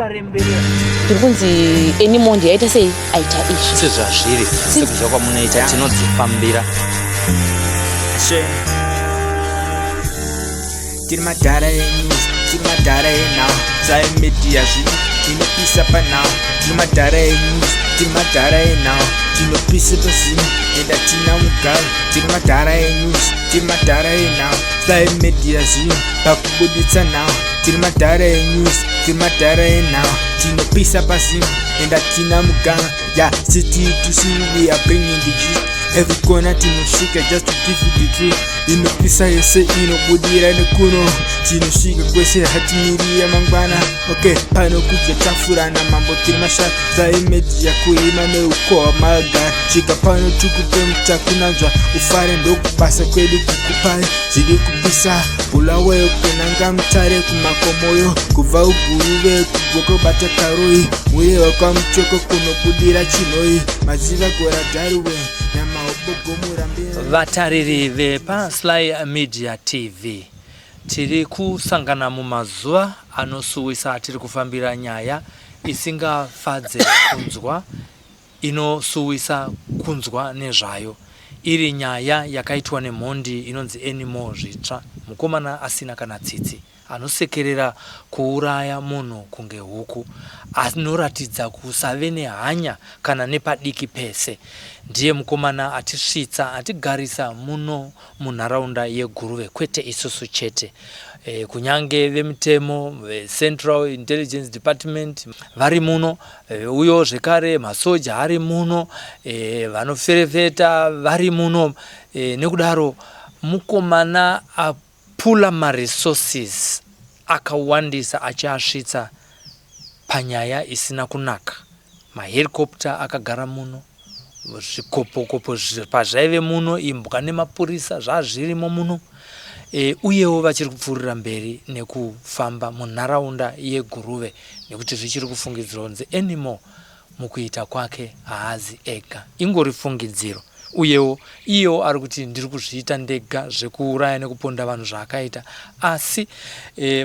Tiri kunzi Anymore ndiye aita sei aita izvi. Sezvazviri, sekuziva kwamunoita, tinodzifambira. Tiri madhara enews, tiri madhara enhau, Sly Media zvino tinopisa panhau. Tiri madhara enews, tiri madhara enhau, tinopisa pazino enda tina mugaro. Tiri madhara enews, tiri madhara enhau, Sly Media zvino pakubuditsa nhau. Tiri madhara enews, tiri madhara enhau, tinopisa pazino enda tina mugaro. Ya city to see, we are bringing the gist. Every corner tinosvika just to give you the truth. Inopisa yese inobudira nekuno, tinosvika kwese, hatimirire mangwana. Okay, pano kudya tafura namambo, tiri mashara. Sly Media kuima neukohwa magara, svika pano tikupe mutakunanzva ufare, ndokubasa kwedu kukupai zviri kupisa. Bulawayo kunanga Mutare, kumakomoyo kubva uGuruve, kugoko bata Karoi, Murewa kwaMutoko, kunobudira Chinhoi, Maziva Goradharuwe namahobogo Murambi. Vatariri vepaSly Media TV, tiri kusangana mumazuva anosuwisa atiri kufambira nyaya isingafadze kunzwa, inosuwisa kunzwa nezvayo, iri nyaya yakaitwa nemhondi inonzi Anymore Zvitsva, mukomana asina kana tsitsi, anosekerera kuuraya munhu kunge huku, anoratidza kusave nehanya kana nepadiki pese. Ndiye mukomana atisvitsa, atigarisa muno munharaunda yeGuruve. Kwete isusu chete, kunyange vemitemo veCentral Intelligence Department vari muno, uyo zvekare masoja ari muno, vanoferefeta vari muno. Nekudaro mukomana apula maresources akawandisa achiasvitsa panyaya isina kunaka. Mahelicopter akagara muno, zvikopokopo pazvaive muno, imbwa nemapurisa zvazvirimo muno, uyewo vachiri kupfuurira mberi nekufamba munharaunda yeGuruve nekuti zvichiri kufungidzirwa kunzi Anymore mukuita kwake haazi ega. Ingori fungidziro, uyewo iyewo ari kuti ndiri kuzviita ndega zvekuuraya nekuponda vanhu zvaakaita, asi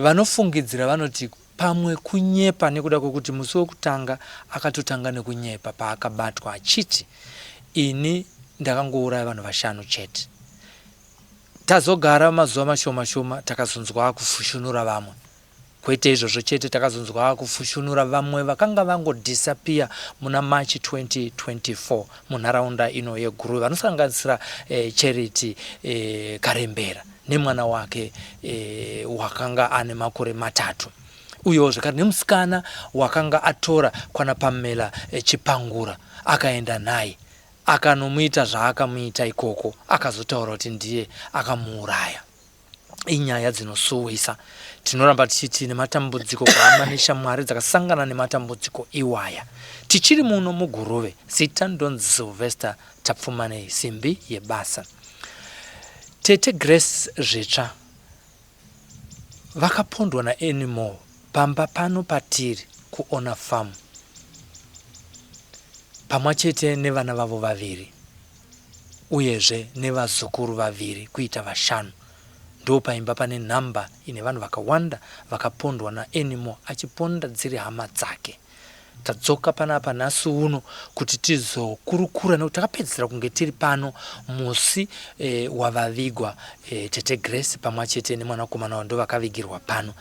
vanofungidzira vanoti pamwe kunyepa nekuda kwekuti musi wekutanga akatotanga nekunyepa paakabatwa achiti ini ndakangouraya vanhu vashanu chete. Tazogara mazuva mashoma shoma, takazonzwa akufushunura vamwe. Kwete izvozvo chete, takazonzwa akufushunura vamwe vakanga vangodisappear muna March 2024 munharaunda ino yeGuruve, vanosanganisira Charity Karembera nemwana wake wakanga ane makore 3, uyewo zvekare nemusikana wakanga atora kwana Pamela Chipangura akaenda naye akanomuita zvaakamuita ikoko, akazotaura kuti ndiye akamuuraya. Inyaya dzinosuwisa. Tinoramba tichiti nematambudziko kuhama neshamwari dzakasangana nematambudziko iwaya. Tichiri muno muGuruve, zita ndonzi Sylvester Tapfumanei, simbi yebasa. Tete Grace Zvitsva vakapondwa naAnymore pamba pano patiri kuOna Farm pamwa chete nevana vavo vaviri uyezve nevazukuru vaviri, kuita vashanu. Ndopaimba pane nhamba ine vanhu vakawanda vakapondwa naAnymore achiponda dziri hama dzake. Tadzoka panapa nhasi uno kuti tizokurukura nekuti takapedzisira kunge tiri pano musi wavavigwa Tete Grace pamwe chete nemwanakomana wavo, ndovakavigirwa pano.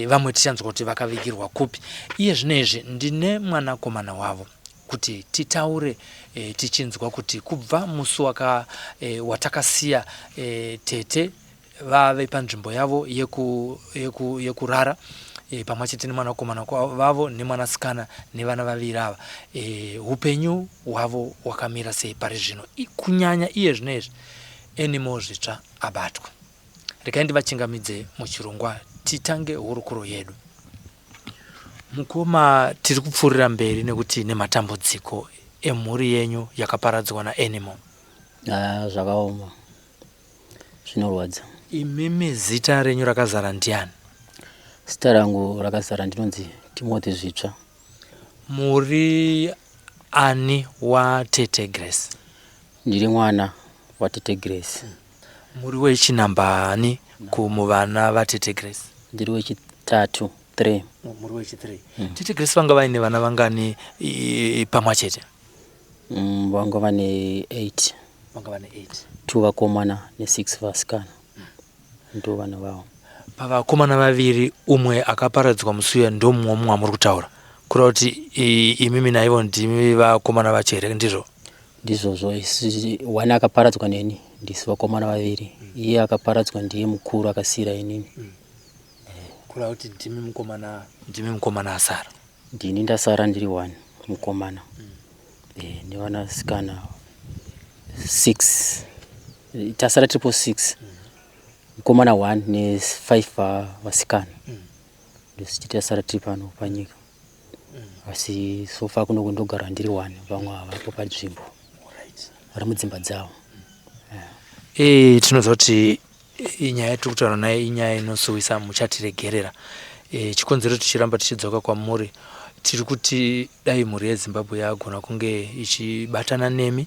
Vamwe tichanzwa kuti vakavigirwa kupi. Iye zvino izvi ndine mwanakomana wavo kuti titaure, tichinzwa kuti kubva musi waka, watakasiya tete vave panzvimbo yavo yekurara, pamwe chete nemwanakomana vavo nemwanasikana nevana vaviri ava, upenyu hwavo hwakamira sei pari zvino, kunyanya iye zvino izvi Anymore Zvitsva abatwa. Regai ndivachingamidze muchirongwa titange hurukuro yedu. Mukoma, tiri kupfuurira mberi nekuti nematambudziko emhuri yenyu yakaparadzwa naAnymore. Ah, zvakaoma, zvinorwadza. Imimi zita renyu rakazara ndiani? Zita rangu rakazara ndinonzi Timothy Zvitsva. Muri ani waTete Grace? Ndiri mwana waTete Grace. Muri wechinamba ani kumuvana vaTete Grace? Ndiri wechitatu. 3. Muri wechi3. Tete Grace vanga vaine vana vangani pamwe chete? Vanga vane 8. Vanga vane 8. 2 vakomana ne6 vasikana. Ndo vana vavo. Pavakomana vaviri, umwe akaparadzwa musi uya ndomumwe mumwe amuri kutaura, kureva kuti imimi naivo ndimi vakomana vacho here, ndizvo? Ndizvozvo, isi one akaparadzwa neni, ndisi vakomana vaviri. Iye akaparadzwa ndiye mukuru akasiyira inini. Kureva kuti ndimi mukomana asara. Ndini ndasara ndiri one mukomana nevanasikana 6. Tasara tiripo 6, mukomana 1 ne5 vasikana. Ndosichi tasara tiri pano panyika, asi so far kuno kundogara ndiri one, vamwe havapo panzvimbo, vari mudzimba dzavo. Tinoziva kuti nyaya yatiri kutaura nayo inyaya inosuwisa, muchatiregerera. Chikonzero tichiramba tichidzoka kwamuri, tiri kuti dai mhuri yeZimbabwe yagona kunge ichibatana nemi,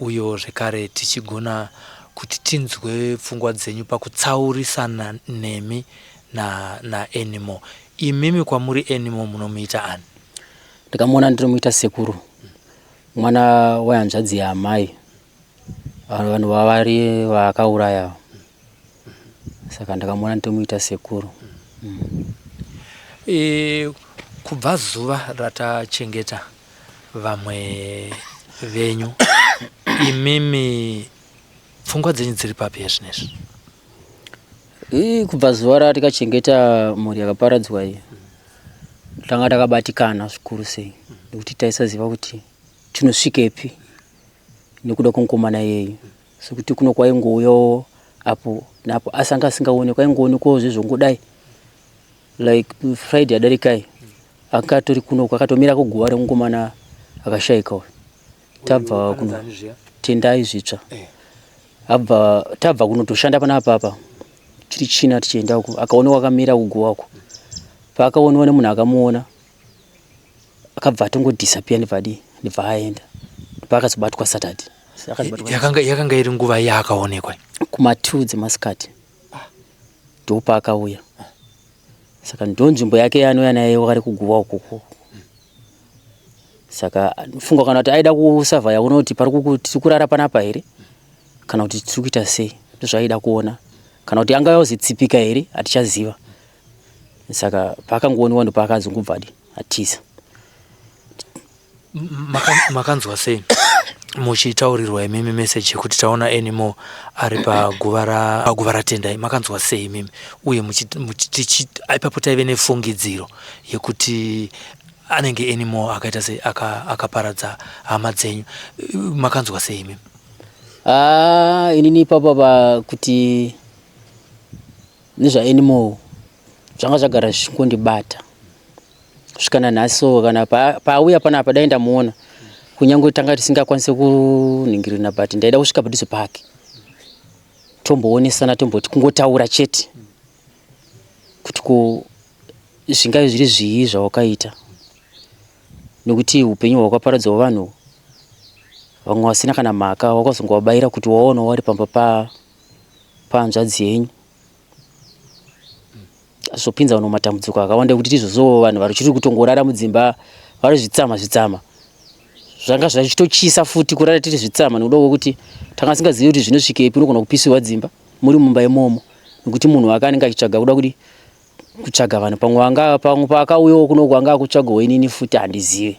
uyo zvekare tichigona kuti tinzwe pfungwa dzenyu pakutsaurisana nemi naAnymore. Imimi kwamuri Anymore munomuita ani? Ndikamuona ndinomuita sekuru, mwana wehanzvadzi yaamai, vanhu vavari vaakauraya. Saka ndakamuona nditomuita sekuru. Kubva zuva ratachengeta vamwe venyu, imimi pfungwa dzenyu dziri papi ezvinezvi? Kubva zuva ratikachengeta mhuri yakaparadzwa iyi, tanga takabatikana zvikuru sei, nekuti taisaziva kuti tinosvikepi nekuda kwemukomana iyeyu, sekuti kuno kwaingouyawo apo napo, asi anga asingaonekwa, aingoonekwawo zvezvongodai. Like Friday yadarikai anga atori kuno, akatomira kuguva remukomana akashaika uyu. Tabva kuno, Tendai Zvitsva. Abva tabva kunotoshanda panapa apa, chiri China, tichienda uko, akaonekwa akamira kuguva uko. Paakaonekwa nemunhu akamuona, akabva atongodisappear, ndibva adii, ndibva aenda. Paakazobatwa Saturday. Akazobatwa Yakanga iri nguva yaakaonekwa? Kuma2 dzemasikati ndopaakauya. Saka ndo nzvimbo yake yaanouya naye, wakari kuguva ukoko. Saka funga kana kuti aida kusurveya kuona kuti pari tiri kurara panapa here kana kuti tiri kuita sei, ndozvaaida kuona, kana kuti anga yozitsipika here, hatichaziva. Saka paakangooniwa ndopaakazongobva adi atiza. Makanzwa sei muchitaurirwa imimi meseji yekuti taona Anymore ari paguva raTendai? Makanzwa sei imimi? Uye ipapo taive nefungidziro yekuti anenge Anymore akaita sei, akaparadza hama dzenyu. Makanzwa sei imimi? Ah, inini ipapo pa kuti nezvaAnymore zvanga zvagara zvichingondibata kusvika nanhasi. So kana paauya panapa, dai ndamuona, kunyange tanga tisingakwanisi kunhingirina, but ndaida kusvika padhuze pake, tomboonesana, tomboti kungotaura chete kuti ko zvingave zviri zvii zvawakaita, nekuti upenyu hwakaparadzwa vanhu vamwe vasina kana mhaka, wakazongovabayira kuti waona wari pamba pahanzvadzi yenyu, zvopinza vanhu mumatambudziko akawanda, ekuti tizvozvo vanhu vari chiri kutongorara mudzimba vari zvitsama zvitsama. Zvanga zvachitochisa futi kurara tiri zvitsama, nekuda kwekuti tanga singazivi kuti zvinosvikepi. Unogona kupisiwa dzimba muri mumba imomo, nekuti munhu wake anenge achitsvaga kuda kudi kutsvaga vanhu. Pamwe anga, pamwe paakauyawo kunoku anga akutsvagawo inini futi, handizivi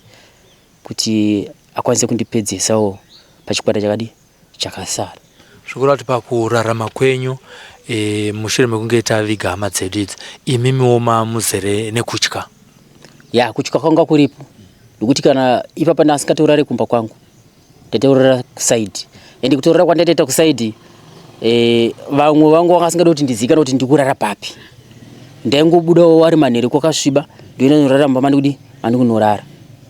kuti akwanise kundipedzisawo pachikwata chakadi chakasara. Zvikureva kuti pakurarama kwenyu, mushure mekunge taviga hama dzedu idzi, imimiwo mamuzere nekutya? Ya, kutya kwanga kuripo, nekuti kana ipapa ndasingatorare kumba kwangu, ndaitorara kuside, ende kutorara kwandaitoita kuside, vamwe vangu vanga vasingadi kuti ndizivikanwe kuti ndikurara papi. Ndaingobudawo ari manheru kwakasviba, ndoenda norara mumba mandikudi mandikunorara.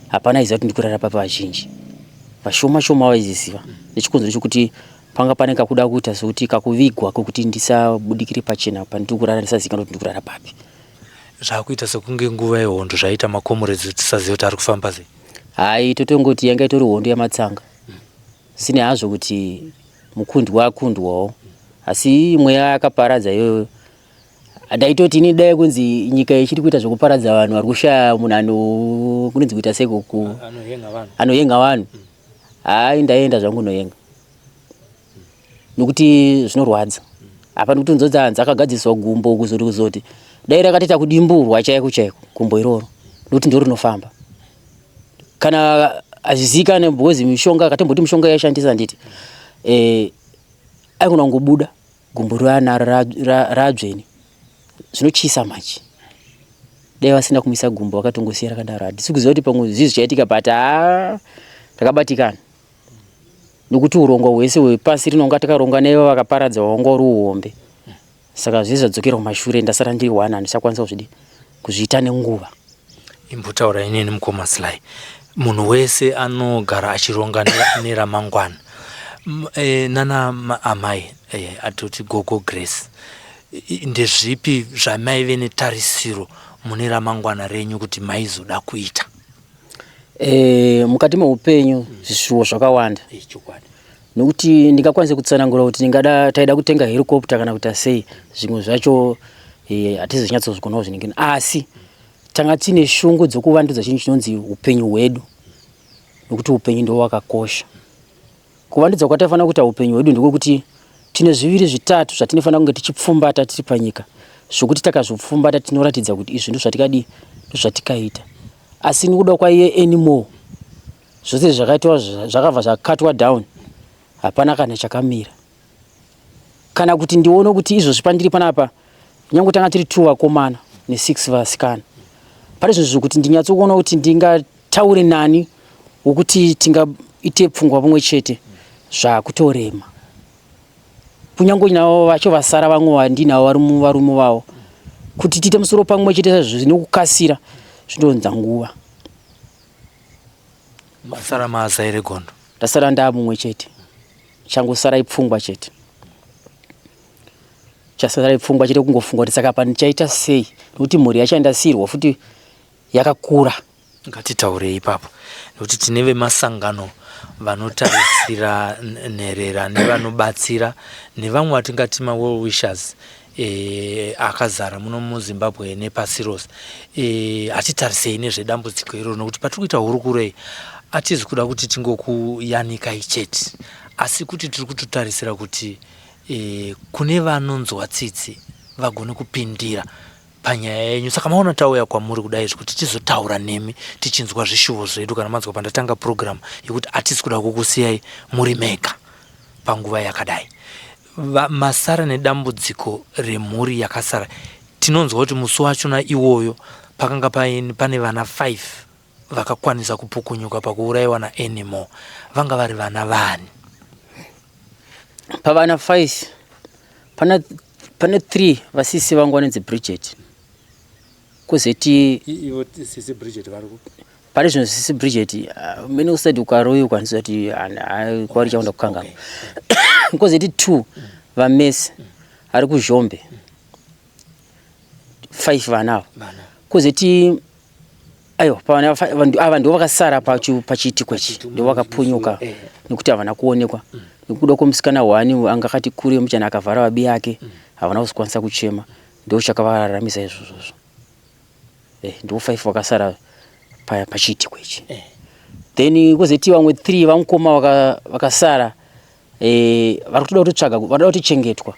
Hapana aiziva kuti ndikurara papi, vazhinji vashoma shoma vaiziziva, nechikonzero chokuti panga pane kakuda kuita sekuti kakuvigwa kwekuti ndisabudikire pachena pandiri kurara, ndisazivikanwa kuti ndikurara papi. Zvakuita sekunge nguva yehondo, zvaita macomrades tisaziva kuti ari kufamba sei. Hai, totongoti yanga itori hondo yamatsanga, sine hazvo kuti mukundwa akundwawo, asi mweya yakaparadza iyoyo. Ndaitoti ini dai kunzi nyika ichiri kuita zvekuparadza vanhu vari kushaya munhu ano kunonzi kuita seiko ku Anoyenga vanhu. Anoyenga vanhu. Hayi, ndaenda zvangu noyenga. Nokuti zvinorwadza. Apa nekuti nzodzi hanzi akagadziswa gumbo kuzoti kuzoti. Dai rakatoita kudimburwa chaiko chaiko gumbo iroro. Nokuti ndiro rinofamba. Kana hazviziikane because mishonga akatomboti mishonga yaishandisa handiti. Eh, aigona kungobuda gumbo rianaro radzvene. Zvinotyisa manje. Dai vasina kumisa gumbo vakatongosiya rakadaro. Hatisi kuziva kuti pamwe zvii zvichaitika but haa takabatikana. Nokuti urongwa hwese hwepasi rinonga takaronga naivo vakaparadza hwanga uri uhombe. Saka zvese zvadzokera kumashure ndasara ndiri one handichakwanisa kuzvidi kuzviita nenguva. Imbotaura inini mukoma Sly. Munhu wese anogara achironga neramangwana. Nana amai atoti gogo Grace. Ndezvipi zvamaive netarisiro mune ramangwana renyu kuti maizoda kuita? E, mukati meupenyu zvishuwo zvakawanda. Chokwadi. Nokuti ndingakwanise kutsanangura kuti ndingada taida kutenga helicopter kana kuita sei, zvimwe zvacho hatizonyatsozvikonawo zvinenge, asi tanga tine shungu dzokuvandudza chinhu chinonzi upenyu hwedu, nokuti upenyu ndo wakakosha. Kuvandudza kwataifanira kuita upenyu hwedu ndekwekuti tine zviviri zvitatu zvatinofanira kunge tichipfumbata tiri panyika, zvokuti takazvipfumbata tinoratidza kuti izvi ndozvatikadii, ndozvatikaita. Asi nekuda kwaiye Anymore, zvose zvakaitwa zvakabva zvakatwa down, hapana kana chakamira. Kana kuti ndione kuti izvozvi pandiri panapa, nyange tanga tiri 2 vakomana ne6 vasikana, pane zvinhu zvekuti ndinyatsokuona kuti ndingataure nani wokuti tingaite pfungwa pamwe chete, zvakutorema. Kunyange navo vacho vasara vamwe vandinavo vari muvarume vavo, kuti tiite musoro pamwe chete saizvozvi nekukasira zvinoonza nguva. Masara maazai regondo. Ndasara ndamumwe chete, changosara ipfungwa chete. Chasara ipfungwa chete, kungofunga kuti saka apa ndichaita sei, nekuti mhuri yacho yandasiyirwa futi yakakura. Ngatitaurei ipapo, nekuti tine vemasangano vanotarisira nherera nevanobatsira nevamwe vatingati mawell wishers akazara muno muZimbabwe nepasi rose. Hatitarisei nezvedambudziko iroro, nekuti patiri kuita hurukuro iyi hatizi kuda kuti tingokuyanikai chete, asi kuti tiri kutotarisira kuti kune vanonzwa tsitsi vagone kupindira panyaya yenyu. Saka maona tauya kwamuri kudai izvi kuti tizotaura nemi tichinzwa zvishuvo zvedu. Kana manzwa pandatanga program yekuti hatisi kuda kukusiyai muri mega panguva yakadai, masara nedambudziko remhuri yakasara. Tinonzwa kuti musi wachona iwoyo pakanga pane vana 5 vakakwanisa kupukunyuka pakuurayiwa naAnymore. Vanga vari vana vani? Pavana 5 pane 3 vasisi vangu vanonzi Bridget, kuzoti Ivo sisi Bridget vari kupi? Pane zvinhu sisi Bridget mene usati ukaroyiwa ndisati kwari chaunda kukangana. Kozoti 2 vamesi ari kuZhombe, 5 vana ava. Vana. Kozoti aiwa, pavana ava ndo vakasara pachiitiko ichi, ndo vakapunyuka nekuti havana kuonekwa nekuda kwemusikana hwani anga akati kure muchana akavhara vabi yake, havana kuzokwanisa kuchema, ndo chakavararamisa izvozvozvo. Ndo 5 vakasara pachiitiko ichi. Then kozoti vamwe 3 vamukoma vakasara vari kutoda kutotsvaga, varikuda kutichengetwa.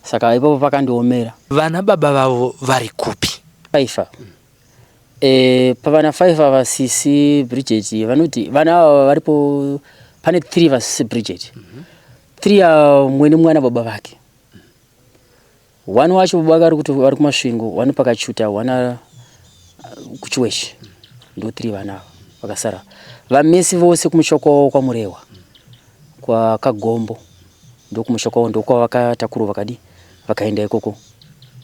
Saka ipapo pakandiomera. Vana baba vavo vari kupi? 5 pavana 5 ava, sisi Bridget vanoti vana ava varipo. Pane 3 vasisi Bridget, 3 ava mumwe nemwana baba vake. One wacho baba vake vari kuMasvingo, one pakachuta, one kuChiweshe. Ndo 3 vana ava vakasara. Vamesi vose kumusha kwavo kwaMurehwa, kwaKagombo, ndokumusha kwavo, ndokwavakatakurwa vakadi vakaenda ikoko.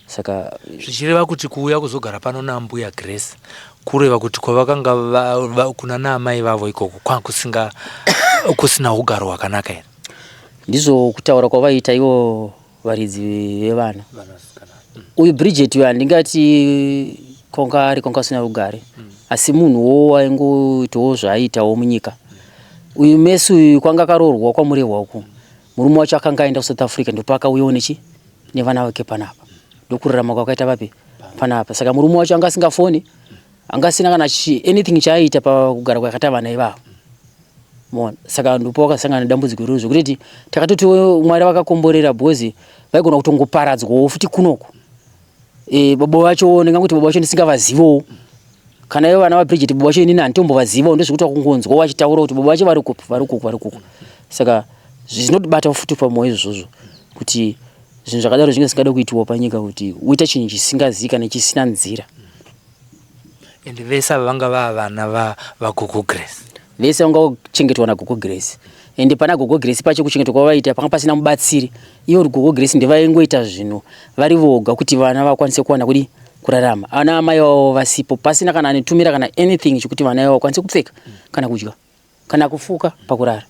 Saka Zvichireva kuti kuuya kuzogara pano nambuya Grace kureva kuti kwavakanga kuna naamai vavo ikoko kwakusinga kusina ugaro hwakanaka here? Ndizvo kutaura kwavaita ivo varidzi vevana. Uyu Bridget uyu handingati kwanga ari kwanga usina rugare, asi munhuwo waingoitawo zvaaiitawo munyika. Uyu mesi uyu kwanga akaroorwa kwaMurehwa uku, murume wacho akanga aenda kuSouth Africa, ndopaakauyawo nechi nevana vake panapa ndokurarama kwakaita vapi panapa. Saka murume wacho anga asingafoni, anga asina kana anything chaaiita pakugara kwakaita vana ivavo. Mona saka ndipo wakasangana nedambudziko iroro zvekuti takatoti Mwari vakakomborera because vaigona kutongoparadzwawo futi kunoko. E, baba vacho ndingangoti baba vacho ndisingavazivowo kana ivo vana vaBridget baba vacho inini handitombovazivawo ndozvekuti wakungonzwa vachitaura kuti baba vacho vari kupi vari kuku vari kuku. Saka zvinotibata futi pamwoyo izvozvo kuti zvinhu zvakadaro zvinge zvisingade kuitiwa panyika kuti uita chinhu chisingazikane chisina nzira. And vese ava vanga vava vana vagogo Grace. Vese vanga kuchengetwa nagogo Grace. Ende pana gogo Grace pacho kuchengetwa kwavaita panga pasina mubatsiri. Ivo gogo Grace ndevaingoita zvinhu vari voga kuti vana vakwanise kuwana kudi kurarama. Ana amai vavo vasipo pasina kana anitumira kana anything chekuti vana vavo vakwanise kupfeka kana kudya kana kufuka pakurara.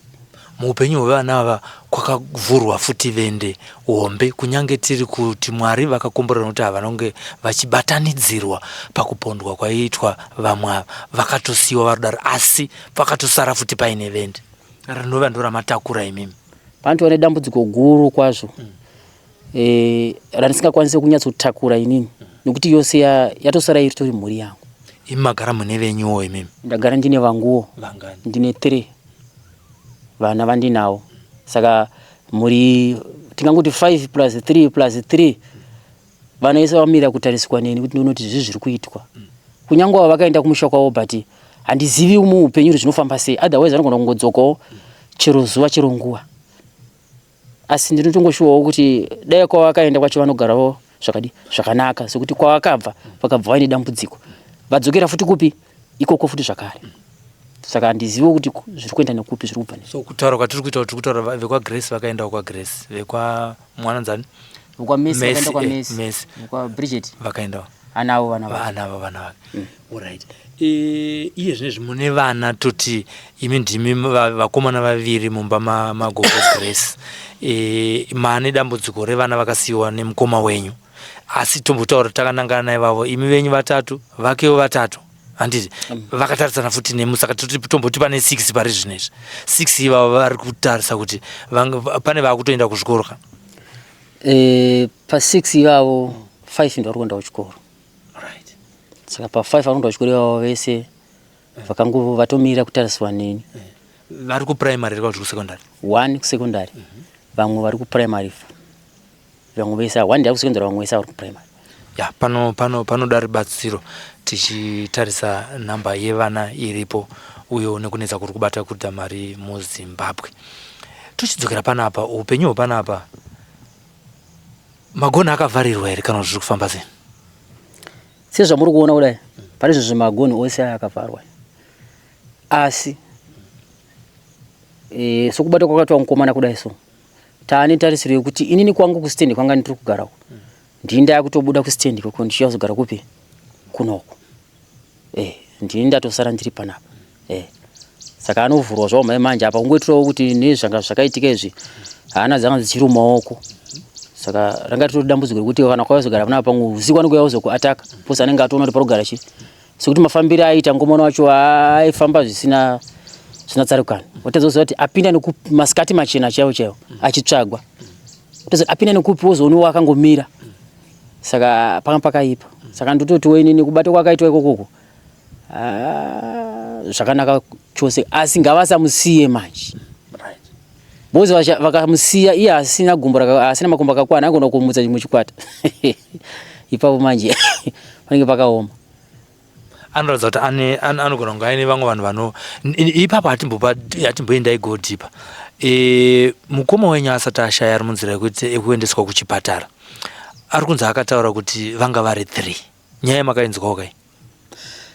Muupenyu hwevana ava kwakavhurwa futi vende hombe kunyange tiri kuti Mwari vakakomborera nokuti havana kunge vachibatanidzirwa pakupondwa kwaiitwa vamwe ava vakatosiyiwa varudaro asi pakatosara futi paine vende rinova ndoramatakura imimi. Panotova nedambudziko guru kwazvo e, randisingakwanise kunyatsotakura inini nekuti yose yatosara iri tori mhuri yangu. Imi magara mune venyuwo imimi? Ndagara ndine vanguwo. Vangani? Ndine 3 vana vandinawo saka mhuri tingangoti 5 plus 3 plus 3 vana vese vamira kutariswa neni kuti ndinoti zvii zviri kuitwa kunyange ava vakaenda kumusha kwavo but handizivi muupenyu kuti zvinofamba sei otherwise vanogona kungodzokawo chero zuva chero nguva asi ndinotongoshuwawo kuti dai kwavakaenda kwacho vanogarawo zvakadi zvakanaka sekuti kwavakabva vakabva vaine dambudziko vadzokera futi kupi ikoko futi zvakare saka handizivi kuti zviri kuenda nekupi zviri kubva so kutaura kwatiri kuita tiri kutaura vekwagrace vakaendawo kwagrace vekwamwananzani vekwaMessi vekwaBridget vakaendawo anavo vana vake anavo vana vake mm. Alright. E, iye zvinezvi mune vana toti imi ndimi vakomana vaviri mumba magogo Grace e, mane dambudziko revana vakasiyiwa nemukoma wenyu asi tombotaura takanangana naivavo imi venyu vatatu vakewo vatatu handiti mm. vakatarisana futi nemu saka tomboti pane six pari zvinezvi six ivavo vari kutarisa kuti pane vakutoenda kuzvikoro ka e, pasix ivavo five ndo vari kuenda kuchikoro right. Saka pa5 vari kuenda kuchikoro ivavo vese vakango vatomirira kutariswa neni eh. Vari kuprimary here kana kusecondary? One kusecondary mm -hmm. Vamwe vari kuprimary vamwe vese one ndari kusecondary vamwe vese vari kuprimary. Ya pano pano panoda rubatsiro tichitarisa nhamba yevana iripo uyo nekunetsa kuri kubata kuita mari muZimbabwe. Tochidzokera panapa upenyu hwepanapa magonhi akavharirwa here kana kuti zviri kufamba sei? Sezvamuri kuona kudai pane zvinhu zvemagonhi ose aya akavharwa asi e, sokubata kwakaitwa mukomana kudai so taane tarisiro yekuti inini kwangu kustendi kwanga ndiri kugara uko ndini ndakutobuda kustendi ikoko ndichiuya kuzogara kupi kunoko eh, ndini ndatosara ndiri panapa eh. Saka anovhurwa zvawo mai manje apa kungoitirawo kuti nezvanga zvakaitika izvi hana dzanga dzichiri mumaoko saka ranga ritori dambudziko rekuti kana kwauya kuzogara panapa pamwe usiku anenge uya kuzokuataka pose anenge atoona kuti parikugara chii sekuti mafambiro aiita ngomwana wacho aifamba zvisina zvisina tsarukano wotadza kuziva kuti apinda nekupi masikati machena chaiwo chaiwo achitsvagwa wotadza kuti apinda nekupi wozooniwa akangomira saka panga pakaipa saka ndototiwo inini kubata kwakaitwa ikokoko ah, zvakanaka chose asi ngavasamusiye manje because vakamusiya iye asina gumbo asina makumbo akakwana agona kumutsa chimwe chikwata ipapo manje panenge pakaoma anoratidza kuti anogona kunge aine vamwe vanhu vano ipapo hatimboendai go deeper e, mukoma wenyu asati ashaya ari munzira yekuendeswa kuchipatara ari kunzi akataura kuti vanga vari three nyaya yamakainzwawo kai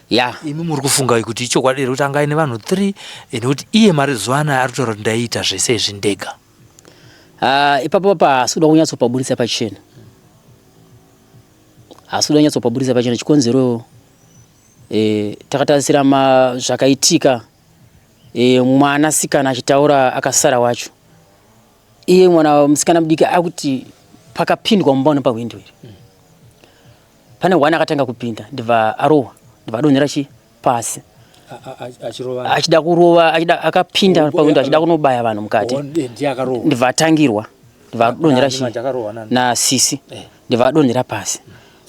ya imi muri kufunga kuti ichokwadi here kuti anga aine vanhu three eh, nekuti iye mari zuva anaya ari kutaura kuti ndaiita zvese izvi ndega Ah, ipapo pa haasi kuda kunyatsopaburitsa pachena haasi kuda kunyatsopaburitsa pachena chikonzero eh, takatarisira zvakaitika eh, mwana sikana achitaura akasara wacho iye mwana musikana mudiki akuti pakapindwa mumba nepahwindo iri mm. Pane one akatanga kupinda ndibva arohwa ndibva adonhera chi pasi achida kurova achida akapinda pawindo achida kunobaya vanhu mukati ndibva atangirwa. Ndivadonhera chi nasisi eh. Ndivadonhera pasi.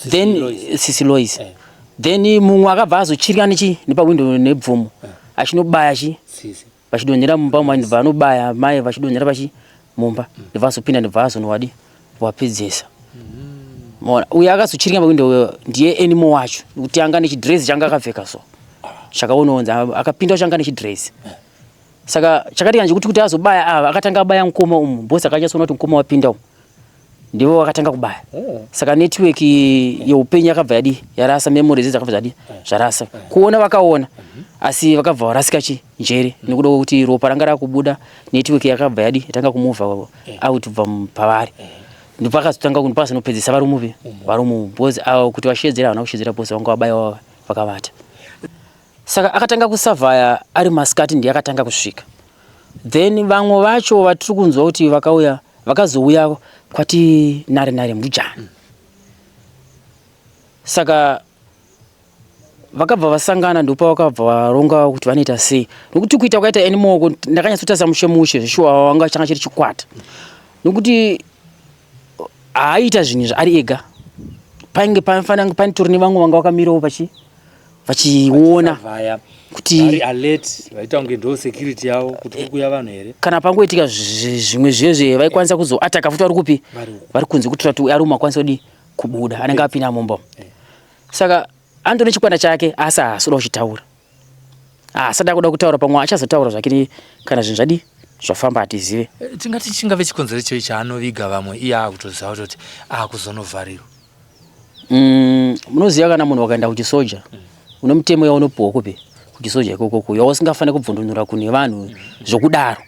Then sisi Lois eh. Then mumwe akabva azochirya nechi nepawindo nebvumo eh. Achinobaya chi vachidonhera mumba umu, ndibva anobaya mai vachidonhera pachi mumba. Ndibva azopinda, ndibva azonowadi wapedzesa. Maona uyo akazochirya pawindo ndiye Anymore wacho, nekuti anga nechidress changa akapfeka, so chakaonaonza akapinda changa nechidress. Saka chakatika ndechekuti kuti azobaya ava, akatanga abaya mukoma umu, boss akanyatsoona kuti mukoma wapinda umu, ndivo vakatanga kubaya. Saka network yeupenyu yakabva yadi yarasa memories, dzakabva zvadi zvarasa kuona. Vakaona asi vakabva varasika chi njere nekuda kwekuti ropa ranga rakubuda. Network yakabva yadi yatanga kumuvha out kubva pavari. Ndopakazotanga, ndopakazonopedzisa vari mupi, vari umu, because avo kuti vashedzera havana kushedzera, because vanga vabaiwa vakavata. Saka akatanga kusavhaya ari masikati, ndiye akatanga kusvika. Then vamwe vacho vatiri kunzwa kuti vakauya, vakazouya kwati nare nare mbujana. Saka vakabva vasangana, ndopavakabva varonga kuti vanoita sei, nokuti kuita kwakaita Anymore ndakanyatsotarisa mushe mushe, zveshuwa wanga changa chiri chikwata, nokuti haaita zvinhu izvi ari ega. Painge pafanira panitori nevamwe vanga vakamirawo pachi vachiona kuti vari alert, vaita kunge ndo security yavo, kuti kuri kuuya vanhu here. Kana pangoitika zvimwe zvezve, vaikwanisa kuzoataka futi vari kupi, vari kunze, kuitira kuti ari umakwanisa kudi kubuda anenge apinda mumba. Saka andone chikwanda chake, asi haasi kuda kuchitaura, haasati akuda kutaura. Pamwe achazotaura zvake kana zvinhu zvadi zvafamba, hatizive. Tingati chingave chikonzero chei chaanoviga vamwe, iye akutoziva kutoti akuzonovharirwa? Munoziva kana munhu wakaenda kuchisoja, une mutemo yaunopiwa kupi kuchisoja ikokoko, yausingafaniri kubvundunura kune vanhu zvokudaro.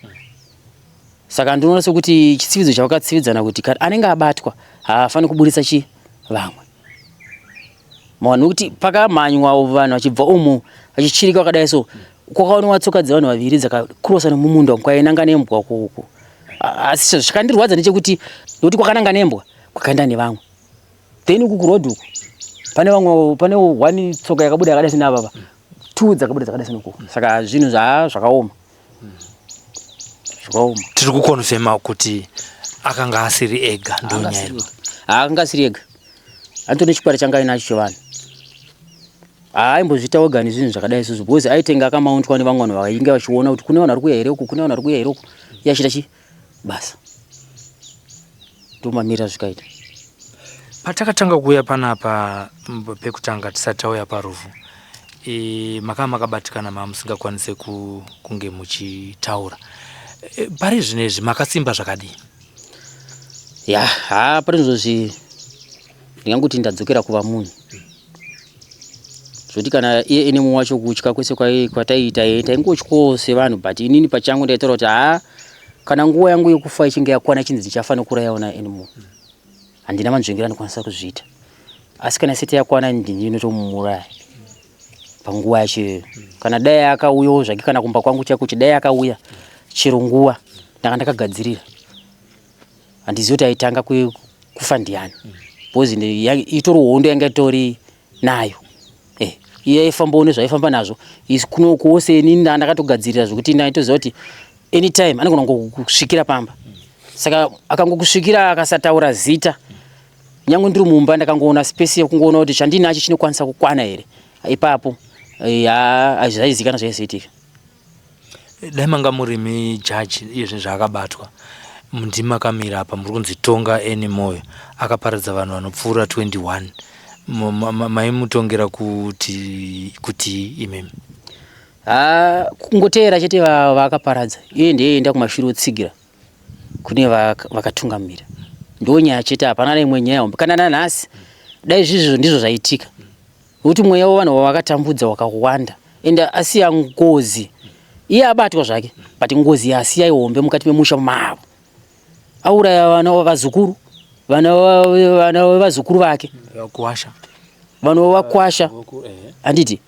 Saka ndinoona sekuti chitsividzo chavakatsividzana kuti kana anenge abatwa haafaniri kuburitsa chi vamwe. Maona, nekuti pakamhanywa vanhu vachibva umu vachichirika vakadai, so kwakaonekwa tsoka dzevanhu vaviri dzakakurosa nemumunda kwainanga nembwa ukoko. Asi zvakandirwadza ndechekuti nekuti kwakananga nembwa kwakaenda nevamwe. Then uku kuroad uku pane vamwe, pane one tsoka yakabuda yakadai senavava, two dzakabuda dzakadai senuku. Saka zvinhu zvakaoma, zvakaoma. Tiri kukonfema kuti akanga asiri ega, ndonyaya. Akanga asiri ega, anotone chikwata changa ainacho chevanhu. Haaimbozviita oga nezvinhu zvakadai izvozvo, because aitenga akamauntwa nevamwe vanhu vainge vachiona kuti kune vanhu vari kuuya here uku, kune vanhu vari kuuya here uku, iye achiita chi basa. Ndomamirira zvikaita. Patakatanga kuuya panapa pekutanga tisati tauya parufu, makanga makabatikana, maa musingakwanise kunge muchitaura. Pari zvino izvi makasimba zvakadii? Ya, ha, pari zvozvi ndingangoti ndadzokera kuva munhu, zvokuti kana iye Anymore wacho, kutya kwese kwataiita taingotyawo sevanhu, but inini pachangu ndaitaura kuti ha, kana nguva yangu yekufa ichinge yakwana, chinzi ndichafa nekurayawo naAnymore, handina manzvengero andikwanisa kuzviita, asi kana isati yakwana ndini inotomuuraya panguva yacho iyoyo. Kana dai akauyawo zvake kana kumba kwangu chaiko, kuti dai akauya chero nguva, ndanga ndakagadzirira. Handizivi kuti aitanga kufa ndiani, because itori hondo yanga itori nayo. Iye aifambawo nezvaifamba nazvo, isi kuno kwose inini ndanga ndakatogadzirira, zvekuti ndaitoziva kuti anytime anogona kungokusvikira pamba. Saka akangokusvikira akasataura zita, nyange ndiri mumba ndakangoona space yekungoona kuti chandinacho chinokwanisa kukwana here ipapo, hazvaizikanwa zvaizoitika. Dai manga murimi jaji, iye zvinhu zvaakabatwa, ndimi makamira apa, muri kunzi tonga Anymore akaparadza vanhu vanopfuura 21, maimutongera kuti imimi? Ha, kungoteera chete vaakaparadza. Iye ndiye enda kumashure otsigira kune vakatungamira, ndo nyaya chete, hapana neimwe nyaya hombe. Kana nanhasi dai zvizvo ndizvo zvaitika, nokuti mweya wevanhu wavakatambudza wakawanda, ende asiya ngozi. Iye abatwa zvake, but ngozi yaasiya ihombe mukati memusha mavo. Auraya vana, vazukuru, vana vevazukuru vake, Vakuwasha. Vanhu vavakwasha, handiti?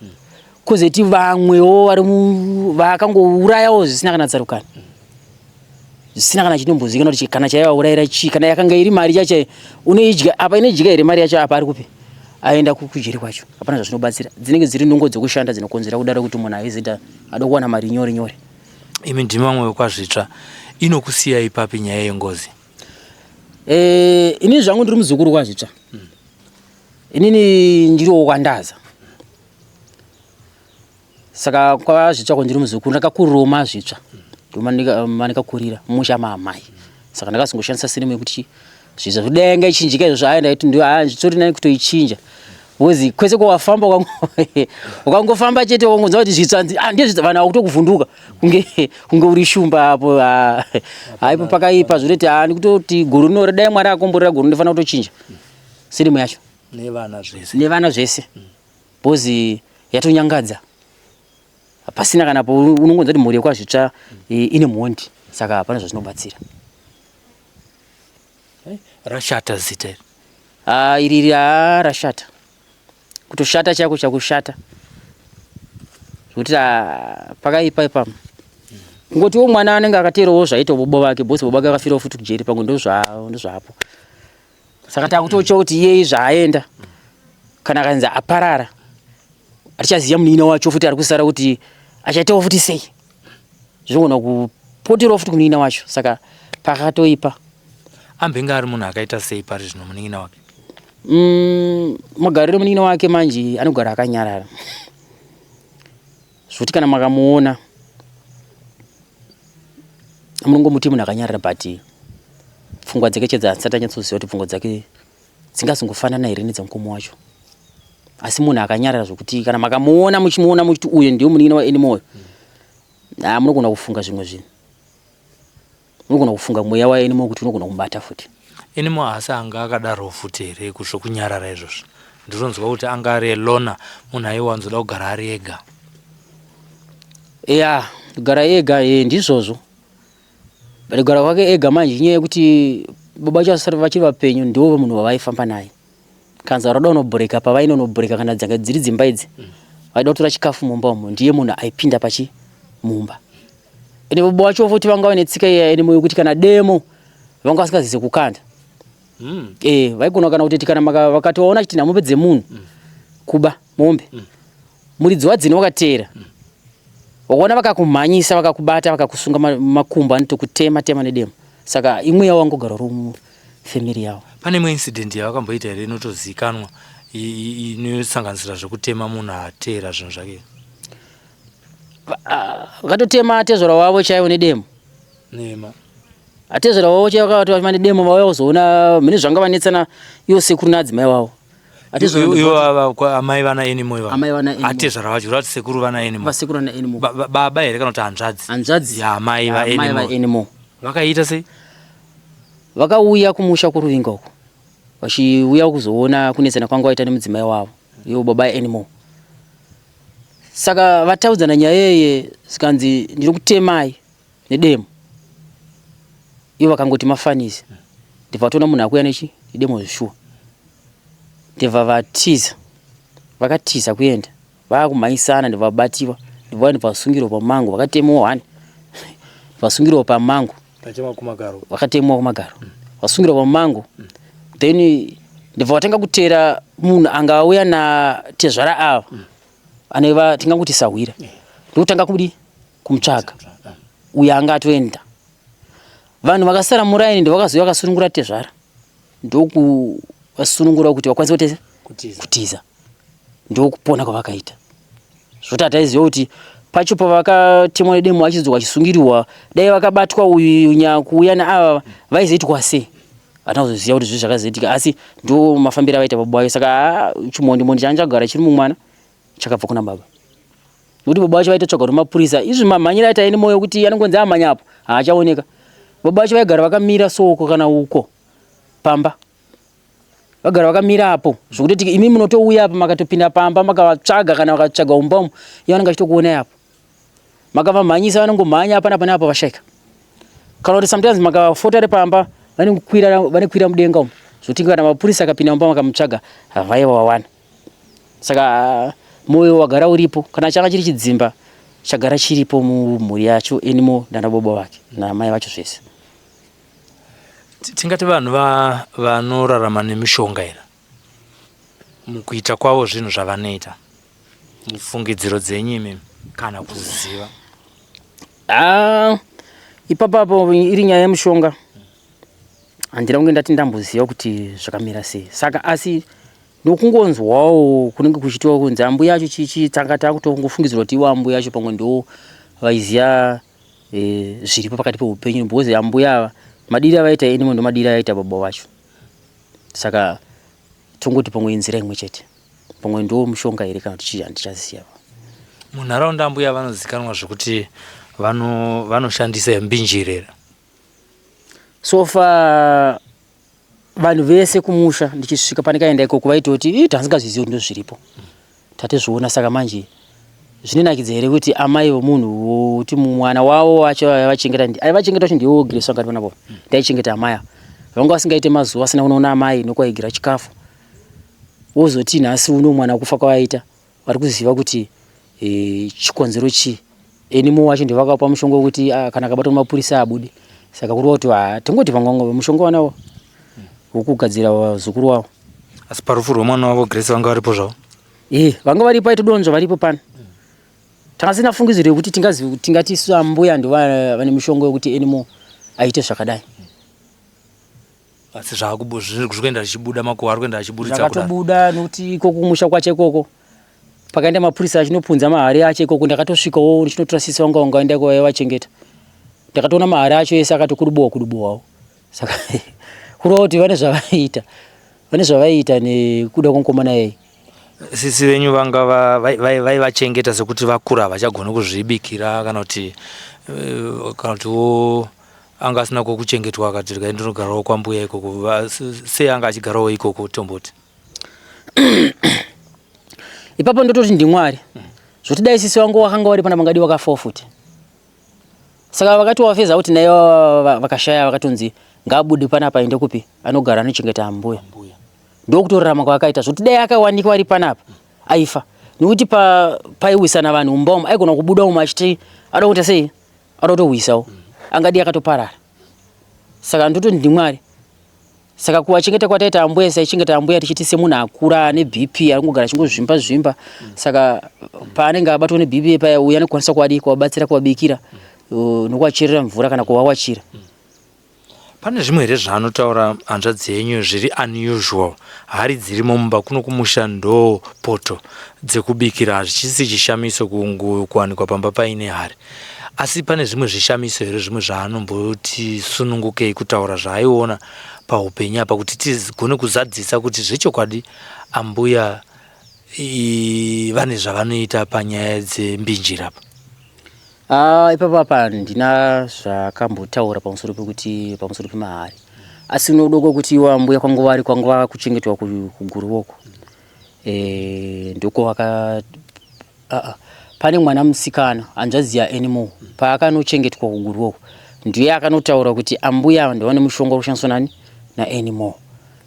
Kozoti vamwewo vari vakangourayawo zvisina kana tsarukano, zvisina kana chinombozivikanwa kuti kana chaivaurayira chii. Kana yakanga iri mari chacho unoidya apa, inoidya here mari yacho? Apa ari kupi? Aenda kujeri kwacho, hapana zvazvinobatsira. Dzinenge dziri nungo dzekushanda dzinokonzera kudaro, kuti munhu aizoita ada kuwana mari nyore nyore. Imi ndimi vamwe vekwaZvitsva, inokusiyai papi nyaya yengozi? Eh, inini zvangu ndiri muzukuru kwaZvitsva. Inini ndiriwo kwandaza. Saka kwaZvitsva ko ndiri muzukuru, ndakakurirawo maZvitsva. Ndoma ndikakurira mumusha maamai. Saka ndakazongoshandisa surname yekuti Zvitsva. Zvekuti dai yanga ichinjika izvozvo, aya ndaiti zvitori nani kutoichinja. Because kwese kwawafamba ukangofamba chete ukangonzwa kuti Zvitsva, ndiye Zvitsva, vanhu vakutokuvhunduka kunge uri shumba apo. Haipo pakaipa zvototi ndikutoti gore rino dai Mwari akomborera gore ndinofanira kutochinja surname yacho. Nevana zvese. Nevana zvese. Because yatonyangadza. Pasina kana unongonzwa kuti mhuri yekwaZvitsva ine mhondi, saka hapana zvazvinobatsira. Rashata zita iri. Ah, iri rashata. Kutoshata chako chakushata. Zvekuti pakaipa ipapo. Kungotiwo mwana anenge akateerawo zvaita baba vake, boss baba vake akafirawo futi kujeri pamwe ndozvapo. Saka takutotya kuti iyeyi zvaaenda kana akanzi aparara atichaziva munin'ina wacho futi ari kusara kuti achaitawo futi sei, zvinogona kupoterawo futi kumunin'ina wacho, saka pakatoipa. Ambenge ari munhu akaita sei pari zvino munin'ina wake? Magariro emunin'ina wake manje anogara akanyarara zvokuti kana makamuona munongomuti munhu akanyarara, but pfungwa dzake chedza handisati anyatsoziva kuti pfungwa dzake dzingazongofanana here nedzamukoma wacho, asi munhu akanyarara zvokuti kana makamuona muchimuona muchiti uyu ndiyo munin'ina waAnymore, munogona kufunga zvimwe zvinhu, unogona kufunga mweya waAnymore kuti unogona kumubata futi. Anymore asi anga akadaro futi here zvokunyarara izvozvo? Ndinonzwa kuti anga ari loner, munhu aiwanzoda kugara ari ega. Ya, kugara ega ndizvozvo, but kugara kwake ega manje inyaya yekuti baba vacho vachiri vapenyu, ndivo munhu wavaifamba naye. Kanzi varoda kunobhureka pavainonobhureka, kana dzanga dziri dzimba idzi vaida kutora chikafu mumba umo, ndiye munhu aipinda pachi mumba. Ende baba vacho futi vanga vaine tsika iya ene yekuti kana demo vanga vasingazise kukanda. Vaigona kana kutoti kana vakatoona chiti mombe dzemunhu kuba mombe, muridzi wadzino wakateera, wakaona vakakumhanyisa, vakakubata, vakakusunga makumbo, anotokutema tema nedemo. Saka imweya wangogara uri mufamily yavo. Pane imwe incident yavakamboita here inotozikanwa inosanganisira zvekutema munhu ateera zvinhu zvake? Vakatotema atezvara wavo chaivo nedemo. Nema. Atezvara wavo chaivo vakatotema nedemo, vauya kuzoona mune zvanga vanetsana ivo sekuru naadzimai wavo. Ivo ava amai vana Anymore ivava? Amai vana Anymore. Atezvara vacho, kureva kuti sekuru vana Anymore? Vasekuru vana Anymore. Baba here kana kuti hanzvadzi? Hanzvadzi. Yaamai Amai vaAnymore. vaAnymore. Vakaita sei? Vakauya kumusha kuRuvinga uko vachiuya kuzoona kunetsana kwanga vaita nemudzimai wavo, ivo baba Anymore. Saka vataudzana nyaya yeye, zikanzi ndiri kutemai nedemo, ivo vakangoti mafanisi, ndibva vatoona munhu akuuya nechi nedemo zvishuwa, ndibva vatiza, vakatiza kuenda vakumhanyisana, ndibva vabatiwa, ndibva vasungirwa pamango, vakatemewa one, vasungirwa pamango. Vachema kumagaro. Vakatemwa kumagaro, vasungirwa pamango, then ndibva vatanga kuteera munhu anga auya natezvara ava aneva tinganguti sahwira, ndokutanga kudi kumutsvaga uyo anga atoenda. Vanhu vakasara muraini ndovakazouya vakasunungura tezvara, ndokuvasunungura kuti vakwanise kuteza. Kutiza. Kutiza ndokupona kwavakaita. Zvoti hataiziva kuti pacho pavakatemwa nedemo vachidzoka vachisungirirwa, dai vakabatwa uyu nyakuuya naava vaizoitwa sei, hatina kuzoziva kuti zvii zvakazoitika, asi ndo mafambiro avaita baba vake. Saka chimondi mondi changa chagara chiri mumwana chakabva kuna baba, nekuti baba vacho vaitotsvaga kuti mapurisa izvi mamhanyiro aita ene moyo kuti anongonzi amhanya apo haachaoneka. Baba vacho vaigara vakamira soko kana uko pamba, vagara vakamira apo zvokutoti imi munotouya apa makatopinda pamba makavatsvaga, kana vakatsvaga umba umu iye vanenge vachitokuonai apo. Makavamhanyisa vanongomhanya apa napa napa vashaika, kana kuti sometimes makafota ari pamba vanokwira vanokwira mudenga umu, zvokuti kana mapurisa akapinda mumba makamutsvaga havaiva vawana. Saka moyo wagara uripo, kana changa chiri chidzimba chagara chiripo mumhuri yacho Anymore nana baba vake namai vacho zvese. Tingati vanhu vanorarama nemishonga here mukuita kwavo zvinhu zvavanoita, mufungidziro dzenyu imimi kana kuziva? Ah, ipapapo iri nyaya yemushonga. Handina kunge ndati ndamboziva kuti zvakamira sei. Saka asi nokungonzwawo kunenge kuchitiwa kunzi ambuya acho chichi tanga takutongofungidzirwa kuti iwo ambuya acho pamwe ndo vaiziva e, zviripo pakati peupenyu because ambuya ava madiri avaita anymore ndo madiri avaita baba vacho. Saka tongoti pamwe inzira imwe chete. Pamwe ndo mushonga here kana kuti chii handichaziva. Munharaunda ambuya vanozikanwa zvekuti vanoshandisa vano mbinjirera. So far vanhu vese kumusha ndichisvika pandikaenda ikoko vaitoti ii tasingazvizivi kuti ndozviripo tatozviona saka manje zvinonakidza here kuti amai vomunhu kuti mwana wavo wacho aivachengeta aivachengeta wacho ndiwo Grace wanga ari panapo ndaichengeta amai ava vanga vasingaite mazuva asina kunoona amai nokwaigira chikafu wozoti nhasi uno mwana kufa kwavaita vari kuziva kuti e, chikonzero chii anymore wacho ndivakapa mushonga wekuti ah, kana akabatwa nemapurisa abude saka kureva kuti ah, tingoti vangwangwa mushonga wanawo wokugadzira vazukuru wavo asi parufu rwemwana wavo Grace vanga varipo zvavo e vanga varipo aitodonzva varipo pano tanga sina fungidziro yekuti tingazi tingati isu ambuya ndova vane mishonga yekuti anymore aite zvakadai Asi zviri kuenda zvichibuda makuhwa ari kuenda achiburitsa kudaro. Zvakatobuda nokuti ikoko kumusha kwacho ikoko pakaenda mapurisa achinopunza mahari acho ikoko ndakatosvikawo ndichinotora sisi vangu vanga vaenda vaivachengeta ndakatoona mahari acho ese akatokudubowa kudubowawo saka kureva kuti vane zvavaiita vane zvavaiita nekuda kwemukomana iyeye Sisi venyu vanga vaivachengeta sekuti vakura havachagoni kuzvibikira kana kuti eh, kana kutiwo anga asina kwokuchengetwa akati regai ndinogarawo kwambuya ikoko sei anga achigarawo ikoko tomboti ipapo ndototi ndimwari zvoti dai sisi vangu wakanga wari pana vangadi wakafawo futi saka vakati wafeza kuti naye vakashaya vakatonzi ngaabude panapa aende kupi anogara anochengeta ambuya ndokutorarama kwaakaita zvoti dai akawanikwa ari panapa aifa nekuti paiwisana vanhu mumba umu aigona kubuda umu achiti ada kuita sei ada kutohwisawo angadii akatoparara saka ndototi ndimwari saka kuvachengeta kwataita ambuya saichengeta ambuya tichiti semunhu akura ane bp arikungogara achingozvimba zvimba saka paanenge abatwa nebp paya uyo anokwanisa kuadii kuvabatsira kuvabikira nokuvacherera mvura kana kuvawachira Pane zvimwe here zvaanotaura hanzvadzi yenyu zviri unusual? Hari dzirimo mumba kuno kumusha ndoo poto dzekubikira hazvichisi chishamiso kuwanikwa pamba paine hari. Asi pane zvimwe zvishamiso here zvimwe zvaanomboti sunungukei kutaura zvaaiona pahupenyu apa kuti tigone kuzadzisa kuti zvechokwadi ambuya vane zvavanoita panyaya dzembinjira apa? Ah, ipapo apa handina zvakambotaura pamusoro pekuti pamusoro pemahari asi unodoko kuti iwo ambuya kwangu vari kwangu vakuchengetwa kuguruwoko e, ndoko vaka ah, ah. pane mwana musikana hanzvadzi yaanymore paakanochengetwa kuguruwoko ndiye akanotaura kuti ambuya ava ndovane mushonga uri kushandiswa nani naanymore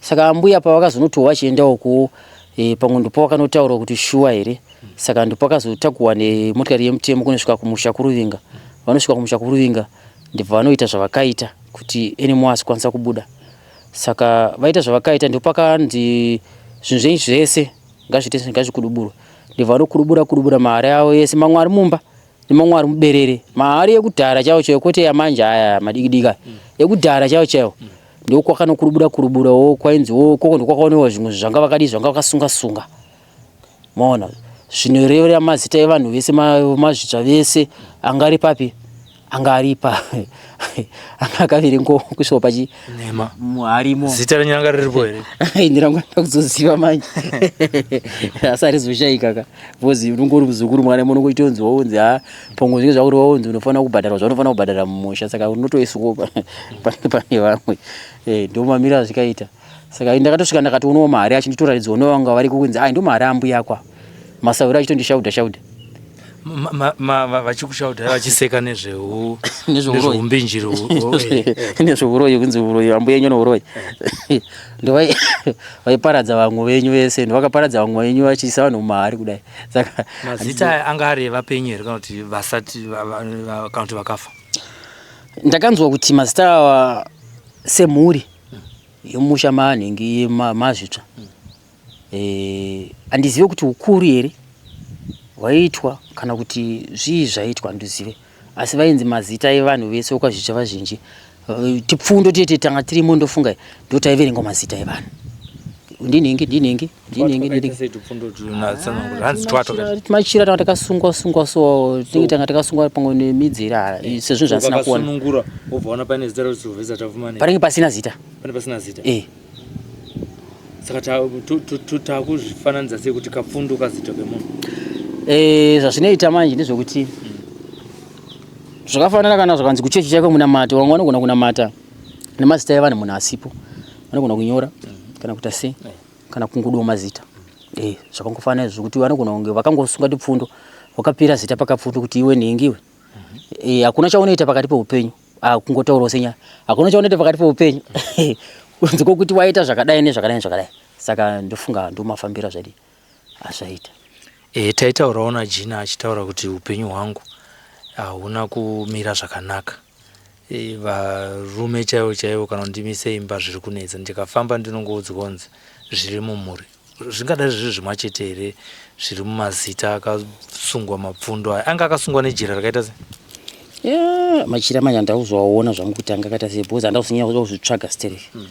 saka ambuya pavakazonotiwo vachienda uko e, pamwe ndopavakanotaura kuti shuwa here Saka ndopakazotakurwa nemotikari yemutemo kunosvika kumusha kuRuvinga. Vanosvika kumusha kuRuvinga ndibva vanoita zvavakaita kuti Anymore asikwanisa kubuda. Saka vaita zvavakaita ndopakanzi zvinhu zvenyu zvese ngazviite ngazvikuduburwe. Ndibva vanokudubura kudubura mahari avo ese mamwe ari mumba nemamwe ari muberere. Mahari ekudhara chaiwo chaiwo kwete yamanje aya madiki diki aya. Ekudhara chaiwo chaiwo. Ndokwakanokurubura kuruburawo kwainziwo koko ndokwakaonewa zvimwe zvanga vakadii zvanga vakasunga sunga. Maona zvinorevera mazita evanhu vese mazvitsva vese anga ari papi anga ari pa anga akaverengwa kusvika pachi nema harimo zita renyu ranga riripo here ini rangu ndakuzoziva manje asi harizoshaika ka because unongori muzukuru mwana munongoitonzi waunzi ha pamwe zvinge zvakuti waunzi unofanira kubhadharwa zvaunofanira kubhadhara mumusha saka unotoiswawo pane vamwe eh, ndomamiro azvikaita Saka ndakatosvika ndakatoonawo mahari acho nditoratidzwa nevanga variko kunzi ai ndomahari ambuya akwa masahwira achitondishaudha shaudha vachikushaudha vachiseka nezveumbinjiri nezveuroyi kunzi uroyi ambuya enyu neuroyi ndovaiparadza vamwe venyu vese ndovakaparadza vamwe venyu vachiisa vanhu mumahari kudai saka mazita aya anga ari evapenyu here kana kuti vasati kana kuti vakafa ndakanzwa kuti mazita awa semhuri yemusha manhingi mazvitsva eh, handizive kuti ukuru here hwaiitwa kana kuti zvii zvaitwa handizive asi vainzi mazita evanhu vese vokwazvitsva vazhinji Eh, tipfundo tete tanga tirimo ndofunga ndo taiverenga mazita evanhu ndinhingi ndinhingi ndinhingi ndinhingi machira tanga takasungwa sungwa so tinenge tanga takasungwa pamwe nemidzira eh, sezvinhu zvasina kuona wobvaona pane zita raSylvester Tapfumaneyi panenge pasina zita pane pasina zita eh saka takuzvifananidza sei kuti kapfundo kazita kemunhu eh zvazvinoita manje ndezvekuti Zvakafanana kana zvakanzi kuchechi chako munamato, vamwe vanogona kunamata nemazita evanhu munhu asipo. Vanogona kunyora kana kuita sei kana kungodoma zita. Eh, zvakangofanana izvo zvekuti vanogona kunge vakangosunga tupfundo wakapira zita pakapfundo kuti iwe nhingi iwe. Eh, hakuna chaunoita pakati peupenyu. Ah, kungotaurawo senyaya. Hakuna chaunoita pakati peupenyu. Kunze kwokuti waita zvakadai nezvakadai nezvakadai. Saka ndofunga ndomafambiro azvadii azvaita. E, taitaurawo naJina achitaura kuti upenyu hwangu hauna kumira zvakanaka. E, varume chaivo chaivo kana kundimise imba zviri kunetsa. Ndikafamba ndinongoudzwa kunzi zviri mumhuri. Zvingadai zviri zvimwa chete here zviri mumazita akasungwa mapfundo aya? Anga akasungwa nejira rakaita sei? Yeah, machira manje handauzoaona zvangu kuti anga akaita sei because handauzinyanya kuda kuzvitsvaga stereki. Mm.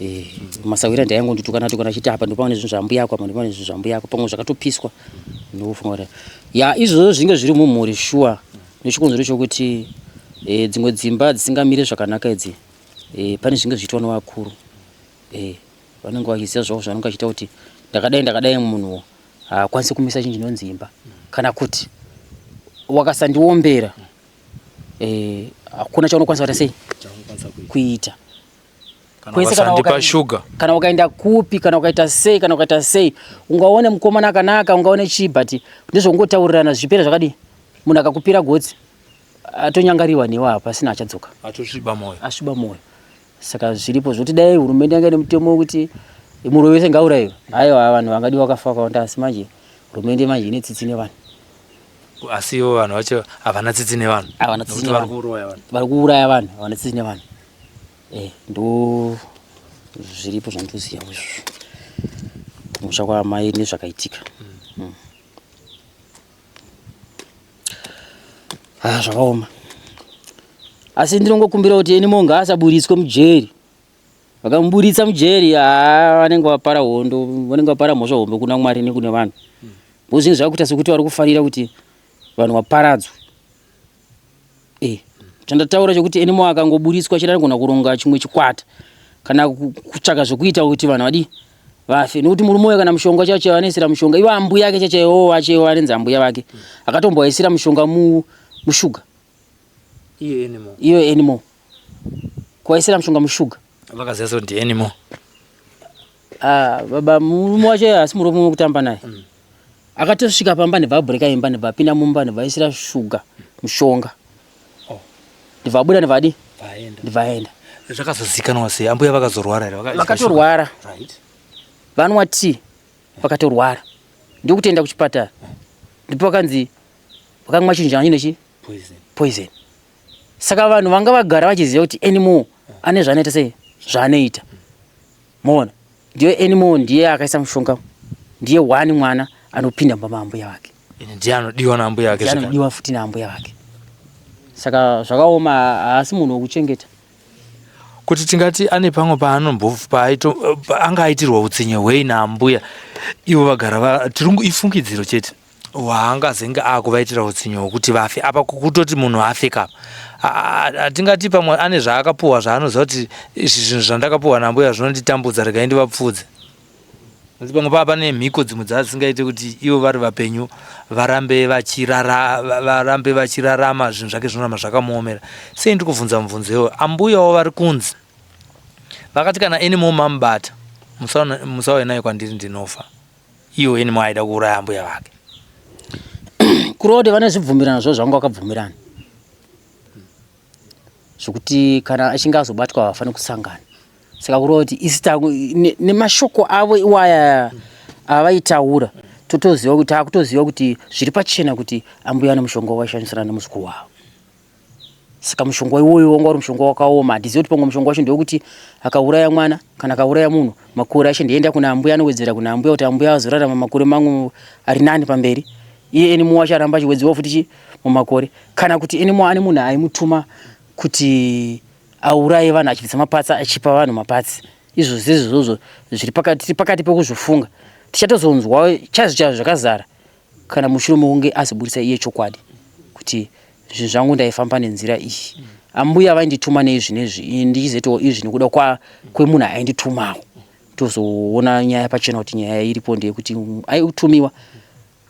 Eh, masahwira ndaingonditukana tukana achiti apa ndopamwe nezvinhu zvambuya ako apa ndopamwe nezvinhu zvambuya ako pamwe zvakatopiswa ndofunga kuti ya izvozvo zvinge zviri mumhuri shuwa nechikonzero chokuti eh, dzimwe dzimba dzisingamire zvakanaka idzi eh, pane zvinge zvichiitwa nevakuru eh, vanenge vachiziva zvavo zvavanenge vachiita kuti ndakadai ndakadai munhuwo haakwanisi kumisa chinhu chinonzi imba kana kuti wakasandiwombera eh, hakuna chaunokwanisa kuita sei kuita Kwese kana wakaenda sugar. Kana ukaenda kupi kana ukaita sei kana ukaita sei ungaone mukomana akanaka ungaone chii but ndezvongotaurirana zvichipera zvakadii munhu akakupira gotsi atonyangariwa newe apa pasina achadzoka atosviba moyo asviba moyo saka zviripo zvoti dai hurumende yanga ine mutemo wekuti muroyi wese ngauraiwe aiwa vanhu vangadiwa vakafa vakawanda asi manje hurumende manje ine tsitsi nevanhu asi ivo vanhu vacho havana tsitsi nevanhu havana tsitsi nevanhu vari kuuraya vanhu havana tsitsi nevanhu Eh, ndo zviripo zvandinoziva izvozvo kumusha kwaamai nezvakaitika mm. mm. Ah, zvakaoma asi ndinongokumbira kuti anymore ngaasaburitswe mujeri vakamuburitsa mujeri haa vanenge vapara hondo vanenge vapara mhosva hombe kuna mwari nekune vanhu mm. bo zvinhu zvakuita sekuti vari kufarira kuti vanhu vaparadzwe Eh, chandataura chekuti anymore akangoburitswa chete anogona kuronga chimwe chikwata kana kutsvaka zvekuita kuti vanhu vadii vafe nekuti murume uyo kana mushonga chaiwo chaiwo anoisira mushonga ivo ambuya ake chaiwo wacho anenzi ambuya vake akatomboaisira mushonga mushuga iyo anymore kuvaisira mushonga mushuga vakaziva so ndi anymore ah baba murume wacho asi murume wekutamba naye mm. Akatosvika pamba ndibva abreaka imba ndibva apinda mumba ndibva aisira shuga mushonga. Oh. Ndibva abuda ndibva adi? Ndibva aenda. Zvakazozikanwa sei? Ambuya vakazorwara here? Vakatorwara. Right. Vanwa tea vakatorwara. Ndokutenda kuchipatara. Ndipo vakanzi vakamwa chinhu changa chine chi? Poison. Poison. Saka vanhu vanga vagara vachiziva kuti anymore ane zvaanoita sei? Zvaanoita. Moona? Ndiye Anymore ndiye akaisa mushonga. Ndiye one mwana anopinda mumba maambuya vake. Ndiye anodiwa naambuya vake. Ndiye anodiwa futi naambuya vake. Saka zvakaoma haasi munhu wekuchengeta. Kuti tingati ane pamwe paanombo anga aitirwa utsinye hwei naambuya ivo vagara tiri ifungidziro chete. waangazenge akuvaitira utsinye hwekuti vafe apa kutoti munhu afe kapa hatingati pamwe ane zvaakapuhwa zvaanoziva kuti izvi zvinhu zvandakapuhwa nambuya zvinonditambudza regai ndivapfuudze nekuti pamwe pava pane mhiko dzimwe dzaadzisingaite kuti ivo vari vapenyu varambe vachirara varambe vachirarama zvinhu zvake zvinoramba zvakamuomera sei ndiri kubvunza mubvunzo iwoyo ambuyawo vari kunzi vakati kana anymore mamubata musauye naye kwandiri ndinofa Iwo Anymore aida kuuraya ambuya vake. Kureva kuti vane zvibvumirano zvavo zvavanga vakabvumirana zvekuti kana achinge azobatwa havafaniri kusangana. Saka kureva kuti isi nemashoko avo iwaya avaitaura totoziva kuti takutoziva kuti zviri pachena kuti ambuya vane mushonga wavaishandisirana nemuzukuru wavo. Saka mushonga iwoyo wanga uri mushonga wakaoma. Handizivi kuti pamwe mushonga wacho ndewekuti akauraya mwana kana akauraya munhu makore acho ndienda kuna ambuya anowedzera kuna ambuya kuti ambuya azorarama makore mamwe ari nani pamberi. Iye Anymore wacho aramba achiwedzerwa futi chi mumakore kana kuti Anymore ane munhu aimutuma kuti auraye vanhu achibvisa mapatsi achipa vanhu mapatsi izvozvo izvozvo zviri pakati tiri pakati pekuzvifunga tichatozonzwa chaizvo chaizvo zvakazara kana mushure mekunge azoburitsa iye chokwadi kuti zvinhu zvangu ndaifamba nenzira iyi ambuya vaindituma neizvi nezvi ini ndichizoitawo izvi nekuda kwemunhu ainditumawo tozoona nyaya pachena kuti nyaya iripo ndeyekuti aitumiwa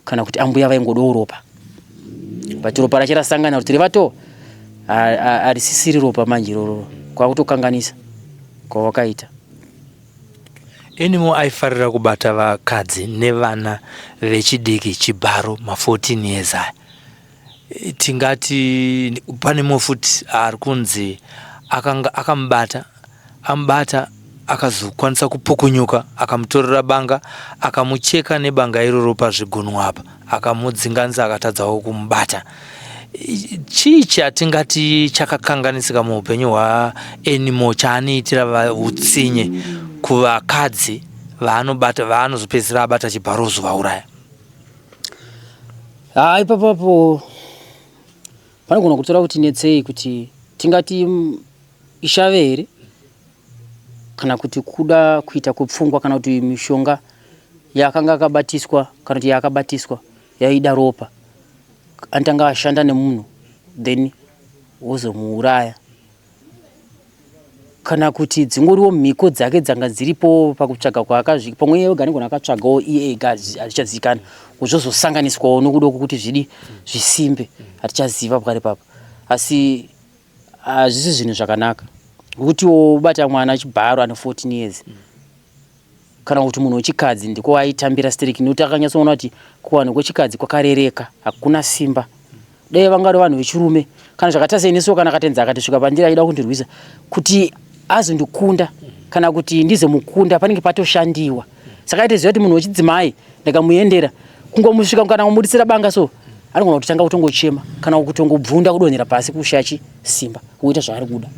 kana kuti ambuya vaingodawo ropa but ropa racho rasangana kuti revato harisisiri ropa manje iroro kwakutokanganisa kwawakaita. Anymore aifarira kubata vakadzi nevana vechidiki chibharo ma 14 years aya. Tingati pane mumwe futi ari kunzi akanga akamubata amubata akazokwanisa kupukunyuka akamutorera banga akamucheka nebanga iroro pazvigunwe apa akamudzinganisa akatadzawo kumubata. Chii chatingati chakakanganisika muupenyu hwaAnymore chaanoitira utsinye kuvakadzi vaanobata vaanozopedzisira abata chibharo ozovauraya? Haa ipapapo panogona kutora kuti netsei kuti tingati ishave here kana kuti kuda kuita kwepfungwa kana kuti mishonga yaakanga akabatiswa kana kuti yaakabatiswa yaida ropa anotanga ashanda nemunhu then wozomuuraya kana kuti dzingoriwo mhiko dzake dzanga dziripo pakutsvaga kwaakazvika pamwe iye oga anogona akatsvagawo iye ega hazvichazivikanwa zvozosanganiswawo nokuda kwokuti zvidi zvisimbe hatichaziva pakare papo asi hazvisi zvinhu zvakanaka ngokuti wobata mwana chibharo ane 14 years kana kuti munhu wechikadzi ndiko aitambira stereki nekuti akanyatsoona kuti kuvanhu kwechikadzi kwakarereka hakuna simba dai vanga vari vanhu vechirume kana zvakaita seiniso kana akatenza akatisvika pandiri achida kundirwisa kuti azondikunda kana kuti ndizomukunda panenge patoshandiwa saka aitoziva kuti munhu wechidzimai ndakamuendera kungomusvika kana kumuditsira banga so anogona kutotanga kutongochema kana kutongobvunda kudonhera pasi kushaya chi simba woita zvaari kuda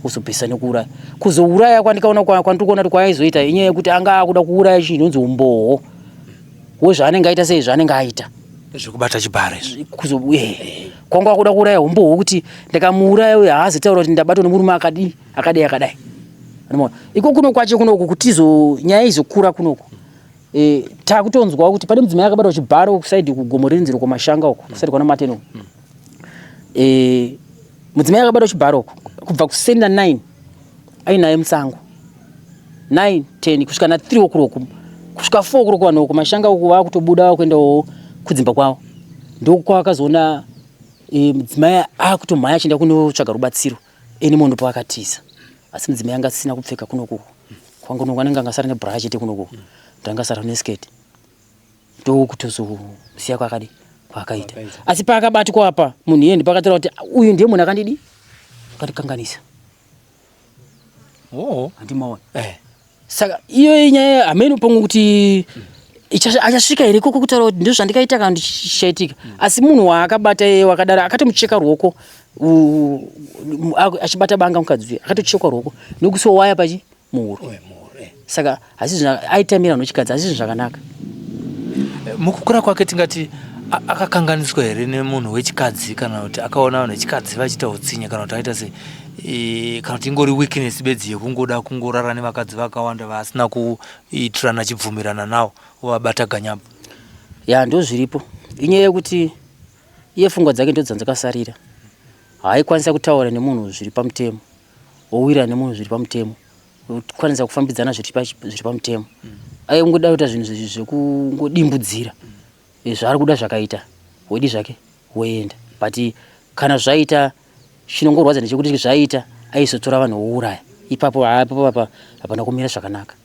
kuzopesa nekuuraya kuzouraya kwandikaona kwandiri kuona kuti kwaaizoita inyaya yekuti anga akuda kuuraya chinhu chinonzi umbowo wezvaanenge aita sei zvaanenge aita zvekubata chibharo izvi kuzo kwanga akuda kuuraya umbowo hwekuti ndikamuuraya uyo haazotaura kuti ndabatwa nemurume akadii akadai akadai anoona iko kuno kwacho kunoku kuti izo nyaya izokura kunoku e, takutonzwa kuti pane mudzimai akabatwa chibharo kusaidi kugomo renziro kwamashanga uko kusaidi kwana mateno e, mudzimai akabatwa chibharo uko kubva kuseni na 9 ainaye musango 9 10 kusvika na 3 o'clock kusvika 4 o'clock vanhu kumashanga uko vakutobuda vakuendawo kudzimba kwavo ndokwakazoona e, mudzimai akutomhanya achienda kunotsvaga rubatsiro Anymore ndopaakatiza asi mudzimai anga asina kupfeka kunoku kwanga kunoku anenge angasara nebra chete kunoku ndangasara neskirt ndokutozosiya kwakadi kwaakaita asi paakabatwa apa munhu iye ndipakataura kuti uyu ndiye munhu akandidi akandikanganisa oh. handimaona eh. Saka iyo inyaya hameno pamwe kuti achasvika here ikoko kutaura kuti ndizvo zvandikaita kana kuti chichaitika asi munhu waakabata iye wakadaro akatomucheka ruoko achibata banga mukadzi uya akatochekwa ruoko nekusiwa waya pachi muhuro eh. Saka hasi aitamira nochikadzi hasi zvinhu zvakanaka. Mukukura kwake tingati akakanganiswa here nemunhu wechikadzi kana kuti akaona vanhu vechikadzi vachiita utsinye kana kuti aita sei e, kana kuti ingori weakness bedzi yekungoda kungorara nevakadzi vakawanda vaasina kuitirana chibvumirana nawo ovabata ganyapo ya ndozviripo inyaya yekuti iye pfungwa dzake ndodzanzakasarira haaikwanisa kutaura nemunhu zviri pamutemo owirana nemunhu zviri pamutemo kwanisa kufambidzana zviri pamutemo aingoda kuita zvinhu zvekungodimbudzira eh, zvaari kuda zvakaita wedi zvake woenda but kana zvaita chinongorwadza ndechekuti zvaita aizotora vanhu wouraya ipapo ipapo apa hapana kumira zvakanaka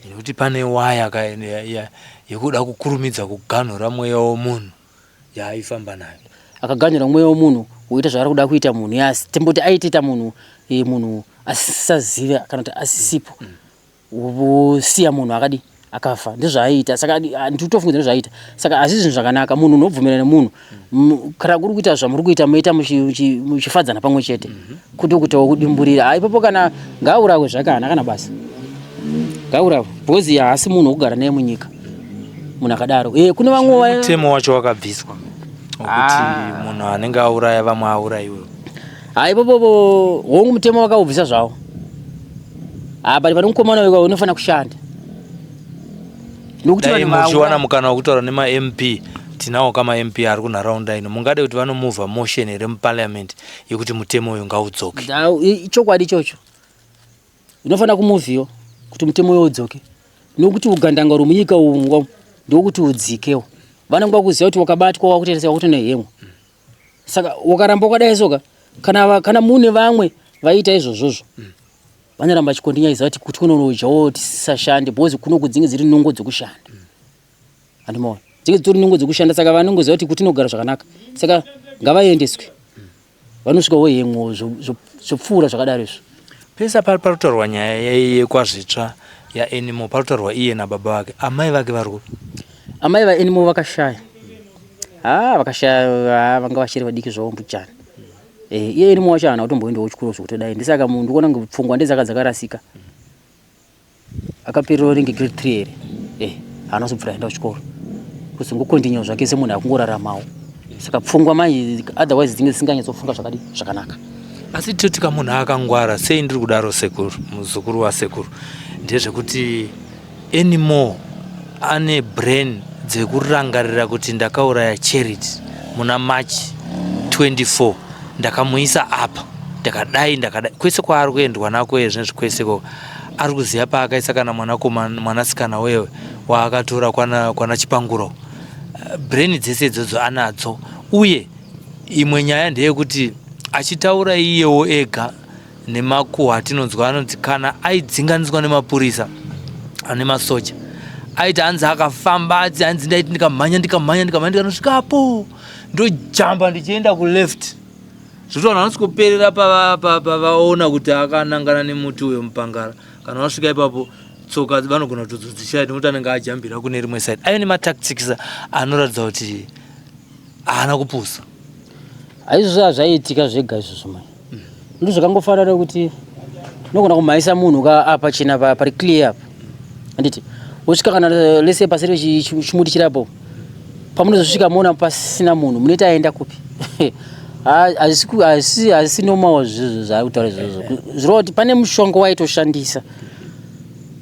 nekuti pane waya yekuda kukurumidza kuganhura mweya womunhu yaaifamba nayo. Akaganhura mweya wemunhu woita zvaari kuda kuita munhu yes timboti aitoita munhu eh, munhu asisazive kana kuti asisipo wosiya munhu akadi akafa ndizvaaiita saka nditofunga ndizvaaiita saka hazvi zvinhu zvakanaka munhu unobvumira nemunhu kana kuri kuita zvamuri kuita moita muchifadzana pamwe chete kuti kuitawo kudimburira ha ipapo kana ngaaurawe zvake haana kana basa ngaaurawe because haasi munhu wekugara naye munyika munhu akadaro e, kune vamwe mutemo wacho wakabviswa wekuti ah. munhu anenge auraya vamwe auraiwe. Hayi popopo hongu mutemo wakaubvisa zvawo. Apa pane mukomana uyu unofanira kushanda. Nokuti vanhu muchiwana mukana wekutaura nemaMP tinawo kamaMP ari kunharaunda ino mungade kuti vanomuvha motion here muparliament yekuti mutemo uyu ngaudzoke? Ichokwadi ichocho. Unofanira kumuvhiwa kuti mutemo uyo udzoke nokuti ugandanga uri munyika umu ndokuti udzikewo. Vanenge vakuziva kuti wakabatwa wakutoita wakutonehemwa. Saka wakaramba wakadai soka kana, kana mune vamwe vaiita izvozvozvo vanoramba vachikondinyaiza vati kuti kunonodyawo tisashande because kuno kudzinge dziri nungo dzekushanda andimaona dzinge dzitori nungo dzekushanda saka vanongoziva kuti kuti inogara zvakanaka saka ngavaendeswe vanosvika vohemwo zvopfuura zvakadaro izvo pese pari parutaurwa nyaya yekwazvitsva yaanymore parutaurwa iye nababa vake amai vake vari kupi amai vaanymore vakashaya ha vakashaya ha vanga vachiri vadiki zvavo mbuchana eh, iye anymore wacho haana kutomboendawo chikoro zvekutodai ndisaka munhu ndikuona kunge pfungwa ndedzaka dzakarasika akaperera ringe grade 3 here eh haana kuzobvira aenda kuchikoro kuzongokontinua zvake semunhu akungoraramawo saka pfungwa manje otherwise dzinge dzisinganyatsofunga zvakadi zvakanaka asi toti kamunhu akangwara sei ndiri kudaro sekuru muzukuru wasekuru ndezvekuti anymore ane brain dzekurangarira kuti ndakauraya Charity muna March 24 ndakamuisa apa ndakadai ndakadai kwese kwaari kuendwa nako ezvinezvi kwese ko ari kuziva paakaisa kana mwanakomana mwanasikana wewe waakatora kwana, kwana Chipanguro brain dzese idzodzo anadzo uye imwe nyaya ndeyekuti achitaura iyewo ega nemakuhwa atinonzwa anonzi kana aidzinganiswa nemapurisa ane masoja aiti hanzi akafamba ati hanzi ndaiti ndikamhanya ndikamhanya ndikamhanya ndikanosvikapo ndojamba ndichienda kuleft zvekuti vanhu vanoti kuperera pavaona kuti akanangana nemuti uyo mupangara kana vasvika ipapo tsoka vanogona kutozodzishaya nekuti anenge ajambira kune rimwe side ayo nematactics anoratidza kuti haana kupusa haizvozvo hazvaiitika zvega izvozvo mai ndo zvakangofanana kuti unogona kumhanyisa munhu ka apa chena pa pari clear apa handiti wosvika kana lese pasiri chimuti chirapo pamunozosvika moona pasina munhu munoita aenda kupi hazisi normal zvizvo zvaari kutaura izvozvo zvireva kuti pane mushonga waitoshandisa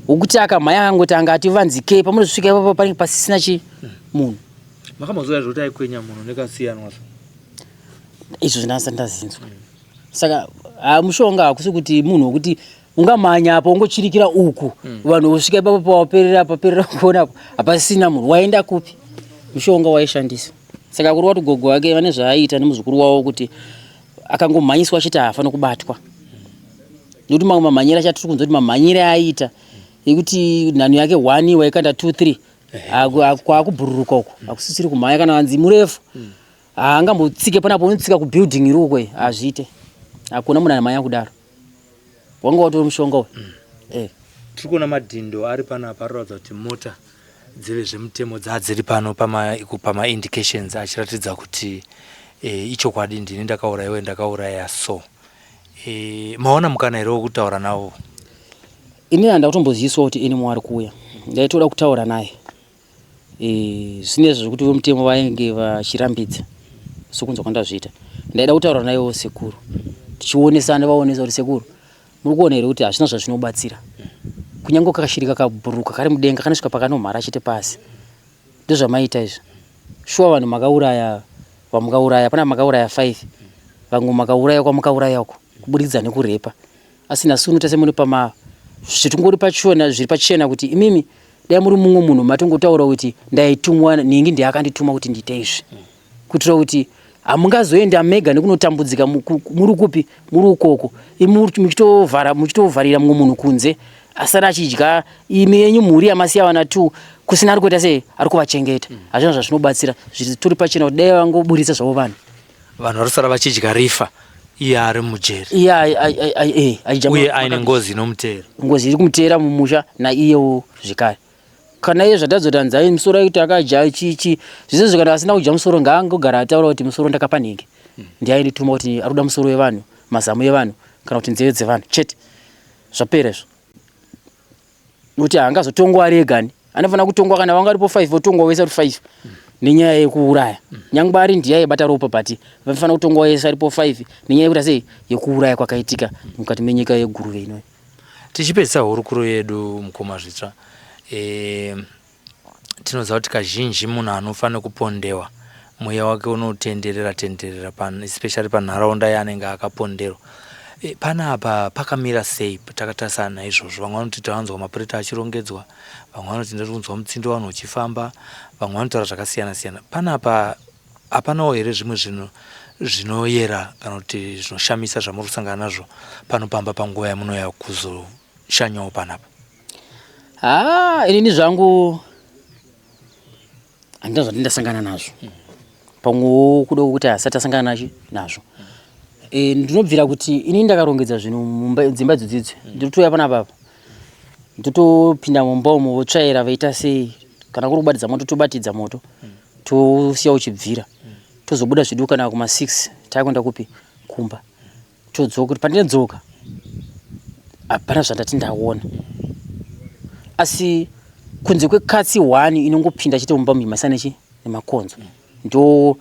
wokuti akamhanya akangoti anga ativanzikei pamunozosvika ipapo panenge pasisina chi munhu Makambonzwa zvekuti aikwenya munhu nekasiyanwa so? Izvo ndasati ndazinzwa. Saka ha mushonga hakusi kuti munhu wekuti ungamhanya apa ungochirikira uku mm. vanhu vosvika ipapo pawaperera paperera kuona apo hapasisina munhu waenda kupi mushonga waishandisa saka kureva kuti gogo wake vane zvaaiita nemuzukuru wavo kuti akangomhanyiswa chete haafanira kubatwa nekuti mamwe mamhanyire achatiri kunzwa kuti mamhanyire aiita ekuti nhanho yake one waikanda two three Kwakubhururuka uko hakusisiri kumhanya kana hanzi murefu haangambotsike panapo unotsika kubuilding iri uko hazviite hakuna munhu anomhanya kudaro wanga watori mushonga uyu mm. eh. Tiri kuona madhindo ari panapa aroratidza kuti mota dzevezvemutemo dzadziri pano pamaindications pama achiratidza kuti e, ichokwadi ndini ndakaurayiwa ndakauraya so e, maona mukana here wekutaura navo Ini handa kutomboziviswa kuti Anymore ari kuuya. Ndaitoda kutaura naye. Eh, zvisinei zvekuti vemutemo vainge vachirambidza sokunzwa kwandazviita. Ndaida kutaura nayewo sekuru. Tichionesana vaonesa kuti sekuru muri kuona here kuti hazvina zvazvinobatsira. Kunyange kashiri kakabhuruka kari mudenga kanosvika pakanomhara chete pasi. Ndozvamaita izvi. Shuwa vanhu makauraya vamukauraya pana makauraya 5 vamwe makauraya kwamukauraya uko kuburikidza nekurepa. Asi nhasi uno tese muri pama zvitingori pachona zviri pachena kuti imimi dai muri mumwe munhu matongotaura kuti ndaitumwa nhingi ndiye akandituma kuti ndiite izvi kuitira kuti hamungazoenda mega nekunotambudzika muri kupi muri ukoko imi muchitovhara muchitovharira mumwe munhu kunze asara achidya imi yenyu mhuri yamasiya vana two kusina ari kuita sei ari kuvachengeta hazvina zvazvinobatsira zvitori pachena kuti dai vangoburitsa zvavo vanhu Vanhu vanosara vachidya rifa iye ari mujeri. Iye eh, achidya uye aine ngozi inomuteera. Ngozi iri kumuteera mumusha naiyewo zvekare. Kana iye zvatadzoti hanzi ai musoro aiti akadya chichi zvese izvo kana asina kudya musoro ngaangogara ataura kuti musoro ndakapa nhingi. Hmm. Ndiye aindituma kuti ari kuda musoro wevanhu, mazamu evanhu kana kuti nzeve dzevanhu chete. Zvapera izvo. Nokuti haangazotongwa ari ega ani. Anofanira kutongwa kana vanga varipo 5 votongwa vese vari 5. Nenyaya yekuuraya nyangwe ari ndiye aibata ropa but vaifanira kutongwa vese varipo 5 nenyaya yekuita sei yekuuraya kwakaitika mukati menyika yeguruve inoyi. Tichipedzisa hurukuro yedu mukoma Zvitsva, e, tinoziva kuti kazhinji munhu anofa nekupondewa mweya wake unotenderera tenderera pan, especially panharaunda yaanenge akaponderwa. E, panapa pakamira sei takatarisana naizvozvo? Vamwe vanoti tavanzwa mapureta achirongedzwa, vamwe vanoti ndiri kunzwa mutsindo vanhu uchifamba, vamwe vanotaura zvakasiyana siyana. Panapa hapanawo here zvimwe zvinhu zvinoyera kana kuti zvinoshamisa zvamuri kusangana nazvo pano pamba panguva yamunouya kuzoshanyawo panapa? Haa, inini zvangu handina zvandini ndasangana nazvo pamwewo kuda kuti asati asangana nachi nazvo e, ndinobvira kuti inini ndakarongedza zvinhu mumba dzimba idzodzidzi ndinotouya panapa apa ndotopinda mumba umo votsvaira vaita sei kana kuri kubatidza moto tobatidza moto tosiya uchibvira tozobuda zvedu kana kuma 6 takuenda kupi kumba todzoka kuti pandinodzoka hapana zvandati ndaona asi kunze kwekatsi one inongopinda chete mumba mumhima nechi nemakonzo ndo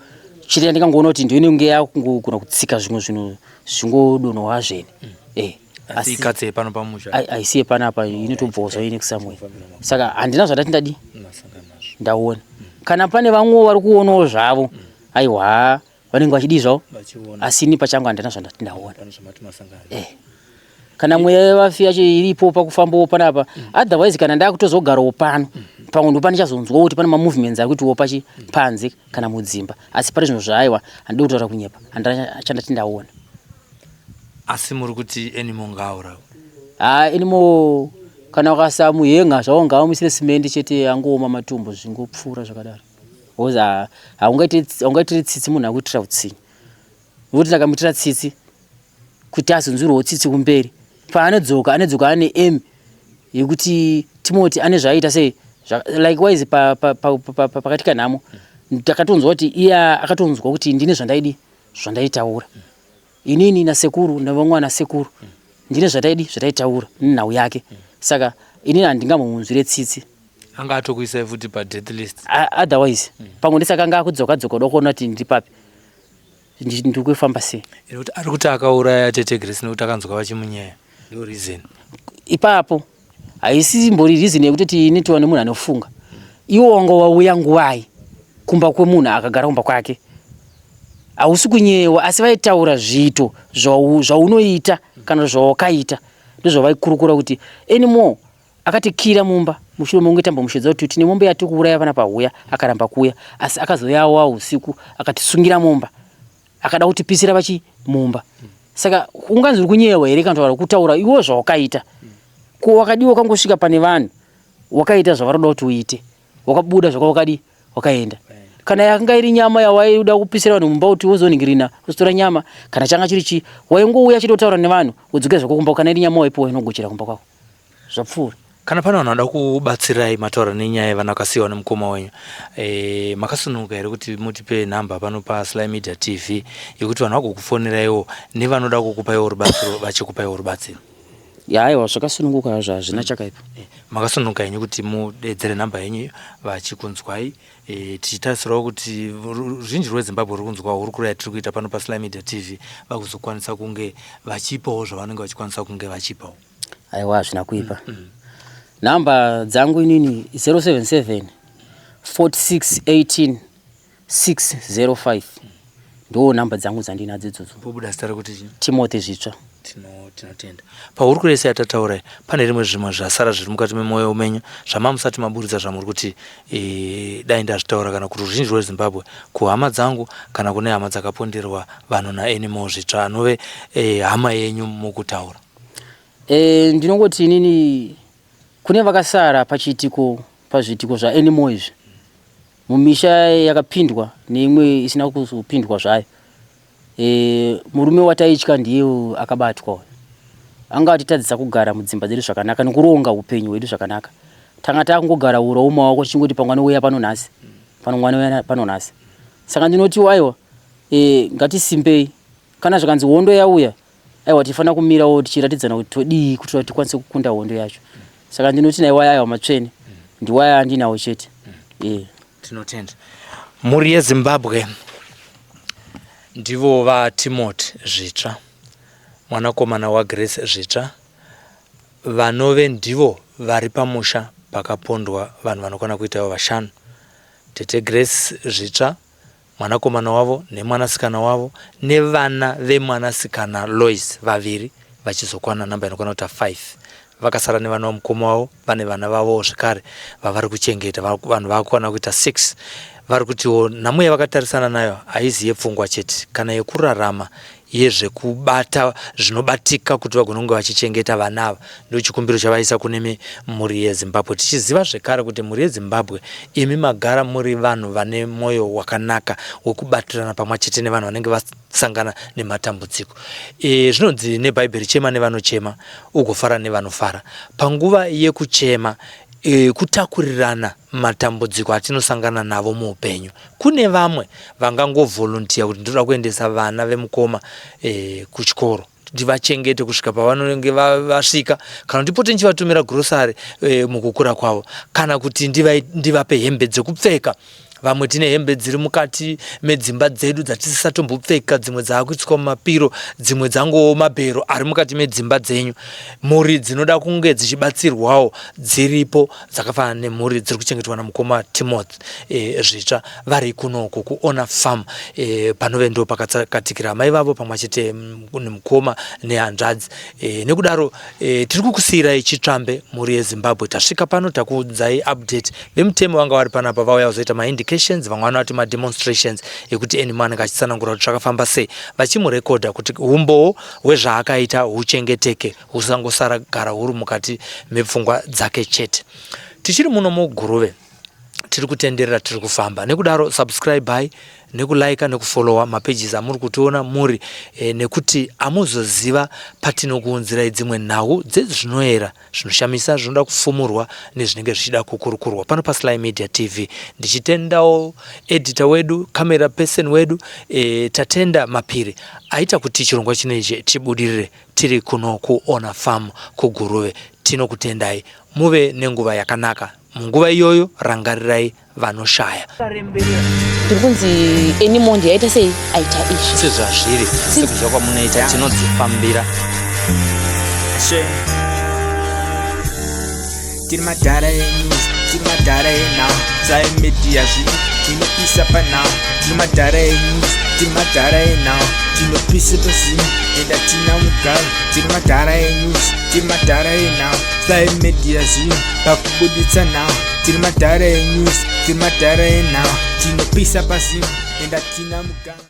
chete yandingangoona kuti ndo inenge yakungogona kutsika zvimwe zvinhu zvingodonhowa zvene mm. eh asi ikatsi yepano pamusha haisi yepanapa inotobvawo zvayo ine kusamwe saka handina zvandati ndadi ndaona mm. kana pane vamwewo vari kuonawo zvavo mm. aiwa vanenge vachidii zvavo asi ini pachangu handina zvandati ndaona eh. Kana mweya yevafi yacho iripo pakufambawo panapa mm. Otherwise kana ndakutozogarawo pano mm. Pamwe ndo pandichazonzwawo kuti pane mamovements ari kuitiwo pachi mm. Panze kana mudzimba asi pari zvino zvaaiwa handidi kutaura kunyepa handina chandati ndaona. Asi muri kuti Anymore ngaaurawe? Haa Anymore kana ukasamuhenga zvavo ngavamuisire simendi chete angooma matumbu zvingopfuura zvakadaro. Because haungaitire tsitsi munhu akuitira utsinye. Nokuti ndakamuitira tsitsi kuti azonzwirwawo tsitsi kumberi. Paanodzoka anodzoka ane aim yekuti Timoti ane zvaaita sei likewise pakaitika nhamo ndakatonzwa kuti iye akatonzwa kuti ndine zvandaidi zvandaitaura inini nasekuru nevamwe vana sekuru ndine zvataidi zvataitaura nenhau yake saka inini handingambomunzwire tsitsi. Anga atokuisai futi pa death list. Otherwise mm. pamwe ndisaka anga akudzoka dzoka kuda kuona kuti ndiri papi ndiri kufamba sei. Nekuti ari kuti akauraya tete Grace nekuti akanzwa vachimunyeya ndo reason. Ipapo haisi mbori reason yekutoti ini tiwane munhu anofunga. Iwo wanga wauya nguvai kumba kwemunhu akagara kumba kwake hausi kunyewa asi vaitaura zviito zvaunoita kana zvawakaita ndozvavaikurukura kuti anymore Akatikira mumba mushure mekunge tambomushedza kuti tine mombe yatiri kuuraya panapa huya akaramba kuuya asi akazoyawa usiku akatisungira mumba akada kutipisira vachi mumba saka unganzi uri kunyewa here kana kuti kutaura iwe zvawakaita ko wakadiwa wakangosvika pane vanhu wakaita zvavaroda kuti uite wakabuda zvakawakadi wakaenda kana yakanga iri nyama yawaida kupisira vanhu mumba kuti wozoningirina wozotora nyama kana changa chiri chii waingouya chitotaura nevanhu wodzokera zvako kumba kana iri nyama waipiwa inogochera kumba kwako zvapfuura. Kana pane vanhu vanoda kubatsirai mataura nenyaya yevana vakasiiwa nemukoma wenyu e, makasununguka here kuti mutipe nhamba pano paSly Media TV yekuti vanhu vagokufoneraiwo nevanoda kukupaiwo rubatsiro vachikupaiwo rubatsiro? Ya aiwa zvakasununguka hazvo hazvina chakaipa. E, makasununguka henyu kuti mudedzere nhamba yenyu vachikunzwai e, tichitarisirawo kuti ruzhinji rweZimbabwe ruri kunzwa hurukuro yatiri kuita pano paSly Media TV vakuzokwanisa kunge vachipawo zvavanenge vachikwanisa kunge vachipawo. Aiwa hazvina kuipa. Nhamba dzangu inini 077 46 18 605 ndo nhamba dzangu dzandinadzo idzodzo. Pobuda zita rekuti chii? Timothy Zvitsva. Tinotenda. Pahurukuro yese yatataura iyi, pane rimwe zvimwe zvasara zviri mukati memwoyo menyu zvamamusati maburitsa zvamuri kuti e, dai ndazvitaura kana kuti ruzhinji rweZimbabwe kuhama dzangu kana kune hama dzakaponderwa vanhu naAnymore Zvitsva anove e, hama yenyu mukutaura. E, ndinongoti inini kune vakasara pachiitiko pazviitiko zvaAnymore izvi mumisha yakapindwa neimwe isina kuzopindwa zvayo e, murume wataitya ndiye akabatwa uyu anga atitadzisa kugara mudzimba dzedu zvakanaka nekuronga upenyu hwedu zvakanaka tanga takungogara ura umaoko tichingoti pamwe anouya pano nhasi pano anouya pano nhasi saka ndinotiwo aiwa e, ngatisimbei kana zvikanzi hondo yauya Aiwa tifanira kumirawo tichiratidzana kuti todii kuti tikwanise kukunda hondo yacho. Saka ndinoti naiwaya aiwa matsvene ndiwaya andinawo chete. Tinotenda. Mhuri yeZimbabwe ndivo vaTimothy Zvitsva, mwanakomana waGrace Zvitsva, vanove ndivo vari pamusha pakapondwa vanhu vanokwana kuita ivo vashanu. Tete Grace Zvitsva, mwanakomana wavo nemwanasikana wavo nevana vemwanasikana Loice vaviri vachizokwana namba inokwana kuita 5. Vakasara nevana vamukoma wavo vane vana vavowo zvekare vavari kuchengeta vanhu vakukwana kuita 6. Vari kutiwo nhamo yavakatarisana nayo haizi yepfungwa chete kana yekurarama yezvekubata zvinobatika kuti vagone kunge vachichengeta vana ava. Ndochikumbiro chavaisa kune mhuri yeZimbabwe tichiziva zvekare kuti mhuri yeZimbabwe imi magara muri vanhu vane mwoyo wakanaka wekubatirana pamwe chete nevanhu vanenge vasangana nematambudziko. E, zvinonzi neBhaibheri chema nevanochema ugofara nevanofara. Panguva yekuchema e, kutakurirana matambudziko atinosangana navo muupenyu. Kune vamwe vangangovolunteer kuti ndinoda kuendesa vana vemukoma e, kuchikoro ndivachengete kusvika pavanonge vasvika kana ndipote ndichivatumira grocery e, mukukura kwavo kana kuti ndivape hembe dzekupfeka. Vamwe tine hembe dziri mukati medzimba dzedu dzatisisatombopfeka, dzimwe dzaakuiswa mumapiro, dzimwe dzangowo mabhero ari mukati medzimba dzenyu. Mhuri dzinoda kunge dzichibatsirwawo dziripo dzakafanana nemhuri dziri kuchengetwa namukoma Timothy e, Zvitsva vari kunoku kuOna Farm e, panove ndo pakatsakatikira amai vavo pamwe chete nemukoma nehanzvadzi e, nekudaro e, tiri kukusiyirai chitsvambe mhuri yeZimbabwe. Tasvika pano takuudzai update. Vemutemo vanga vari panapa vauya kuzoita maindications, vamwe vanoti mademonstrations ekuti Anymore anenge achitsanangura kuti zvakafamba sei, vachimurekodha kuti umbowo hwezvaakaita huchengeteke, husangosara gara huri mukati mepfungwa dzake chete. Tichiri muno muGuruve tiri kutenderera, tiri kufamba, nekudaro subscribe nekulika nekufollowa mapages amuri kutiona muri e, nekuti amuzoziva patinokuunzirai dzimwe nhau dzezvinoera zvinoshamisa zvinoda kufumurwa nezvinenge zvichida kukurukurwa pano paSly Media TV. Ndichitendawo editor wedu, camera person wedu e, Tatenda Mapiri aita kuti chirongwa chinechi chibudirire. Tiri kuno kuOna Farm kuGuruve. Tinokutendai, muve nenguva yakanaka. Munguva iyoyo rangarirai vanoshaya. Ndiri kunzi Anymore ndiye aita sei aita izvi. Sezvazviri, sekuziva kwamunoita, tinodzifambira. Tiri madhara enews, tiri madhara enhau, Sly Media zvino tinopisa panhau. Tiri madhara enews, tiri madhara enhau, tinopisa pazino enda tina mugaro. Tiri madhara enews, tiri madhara enhau, Sly Media zvino pakubuditsa nhau. Tiri madhara enews, tiri madhara enhau, tinopisa pazino enda tina mugaro.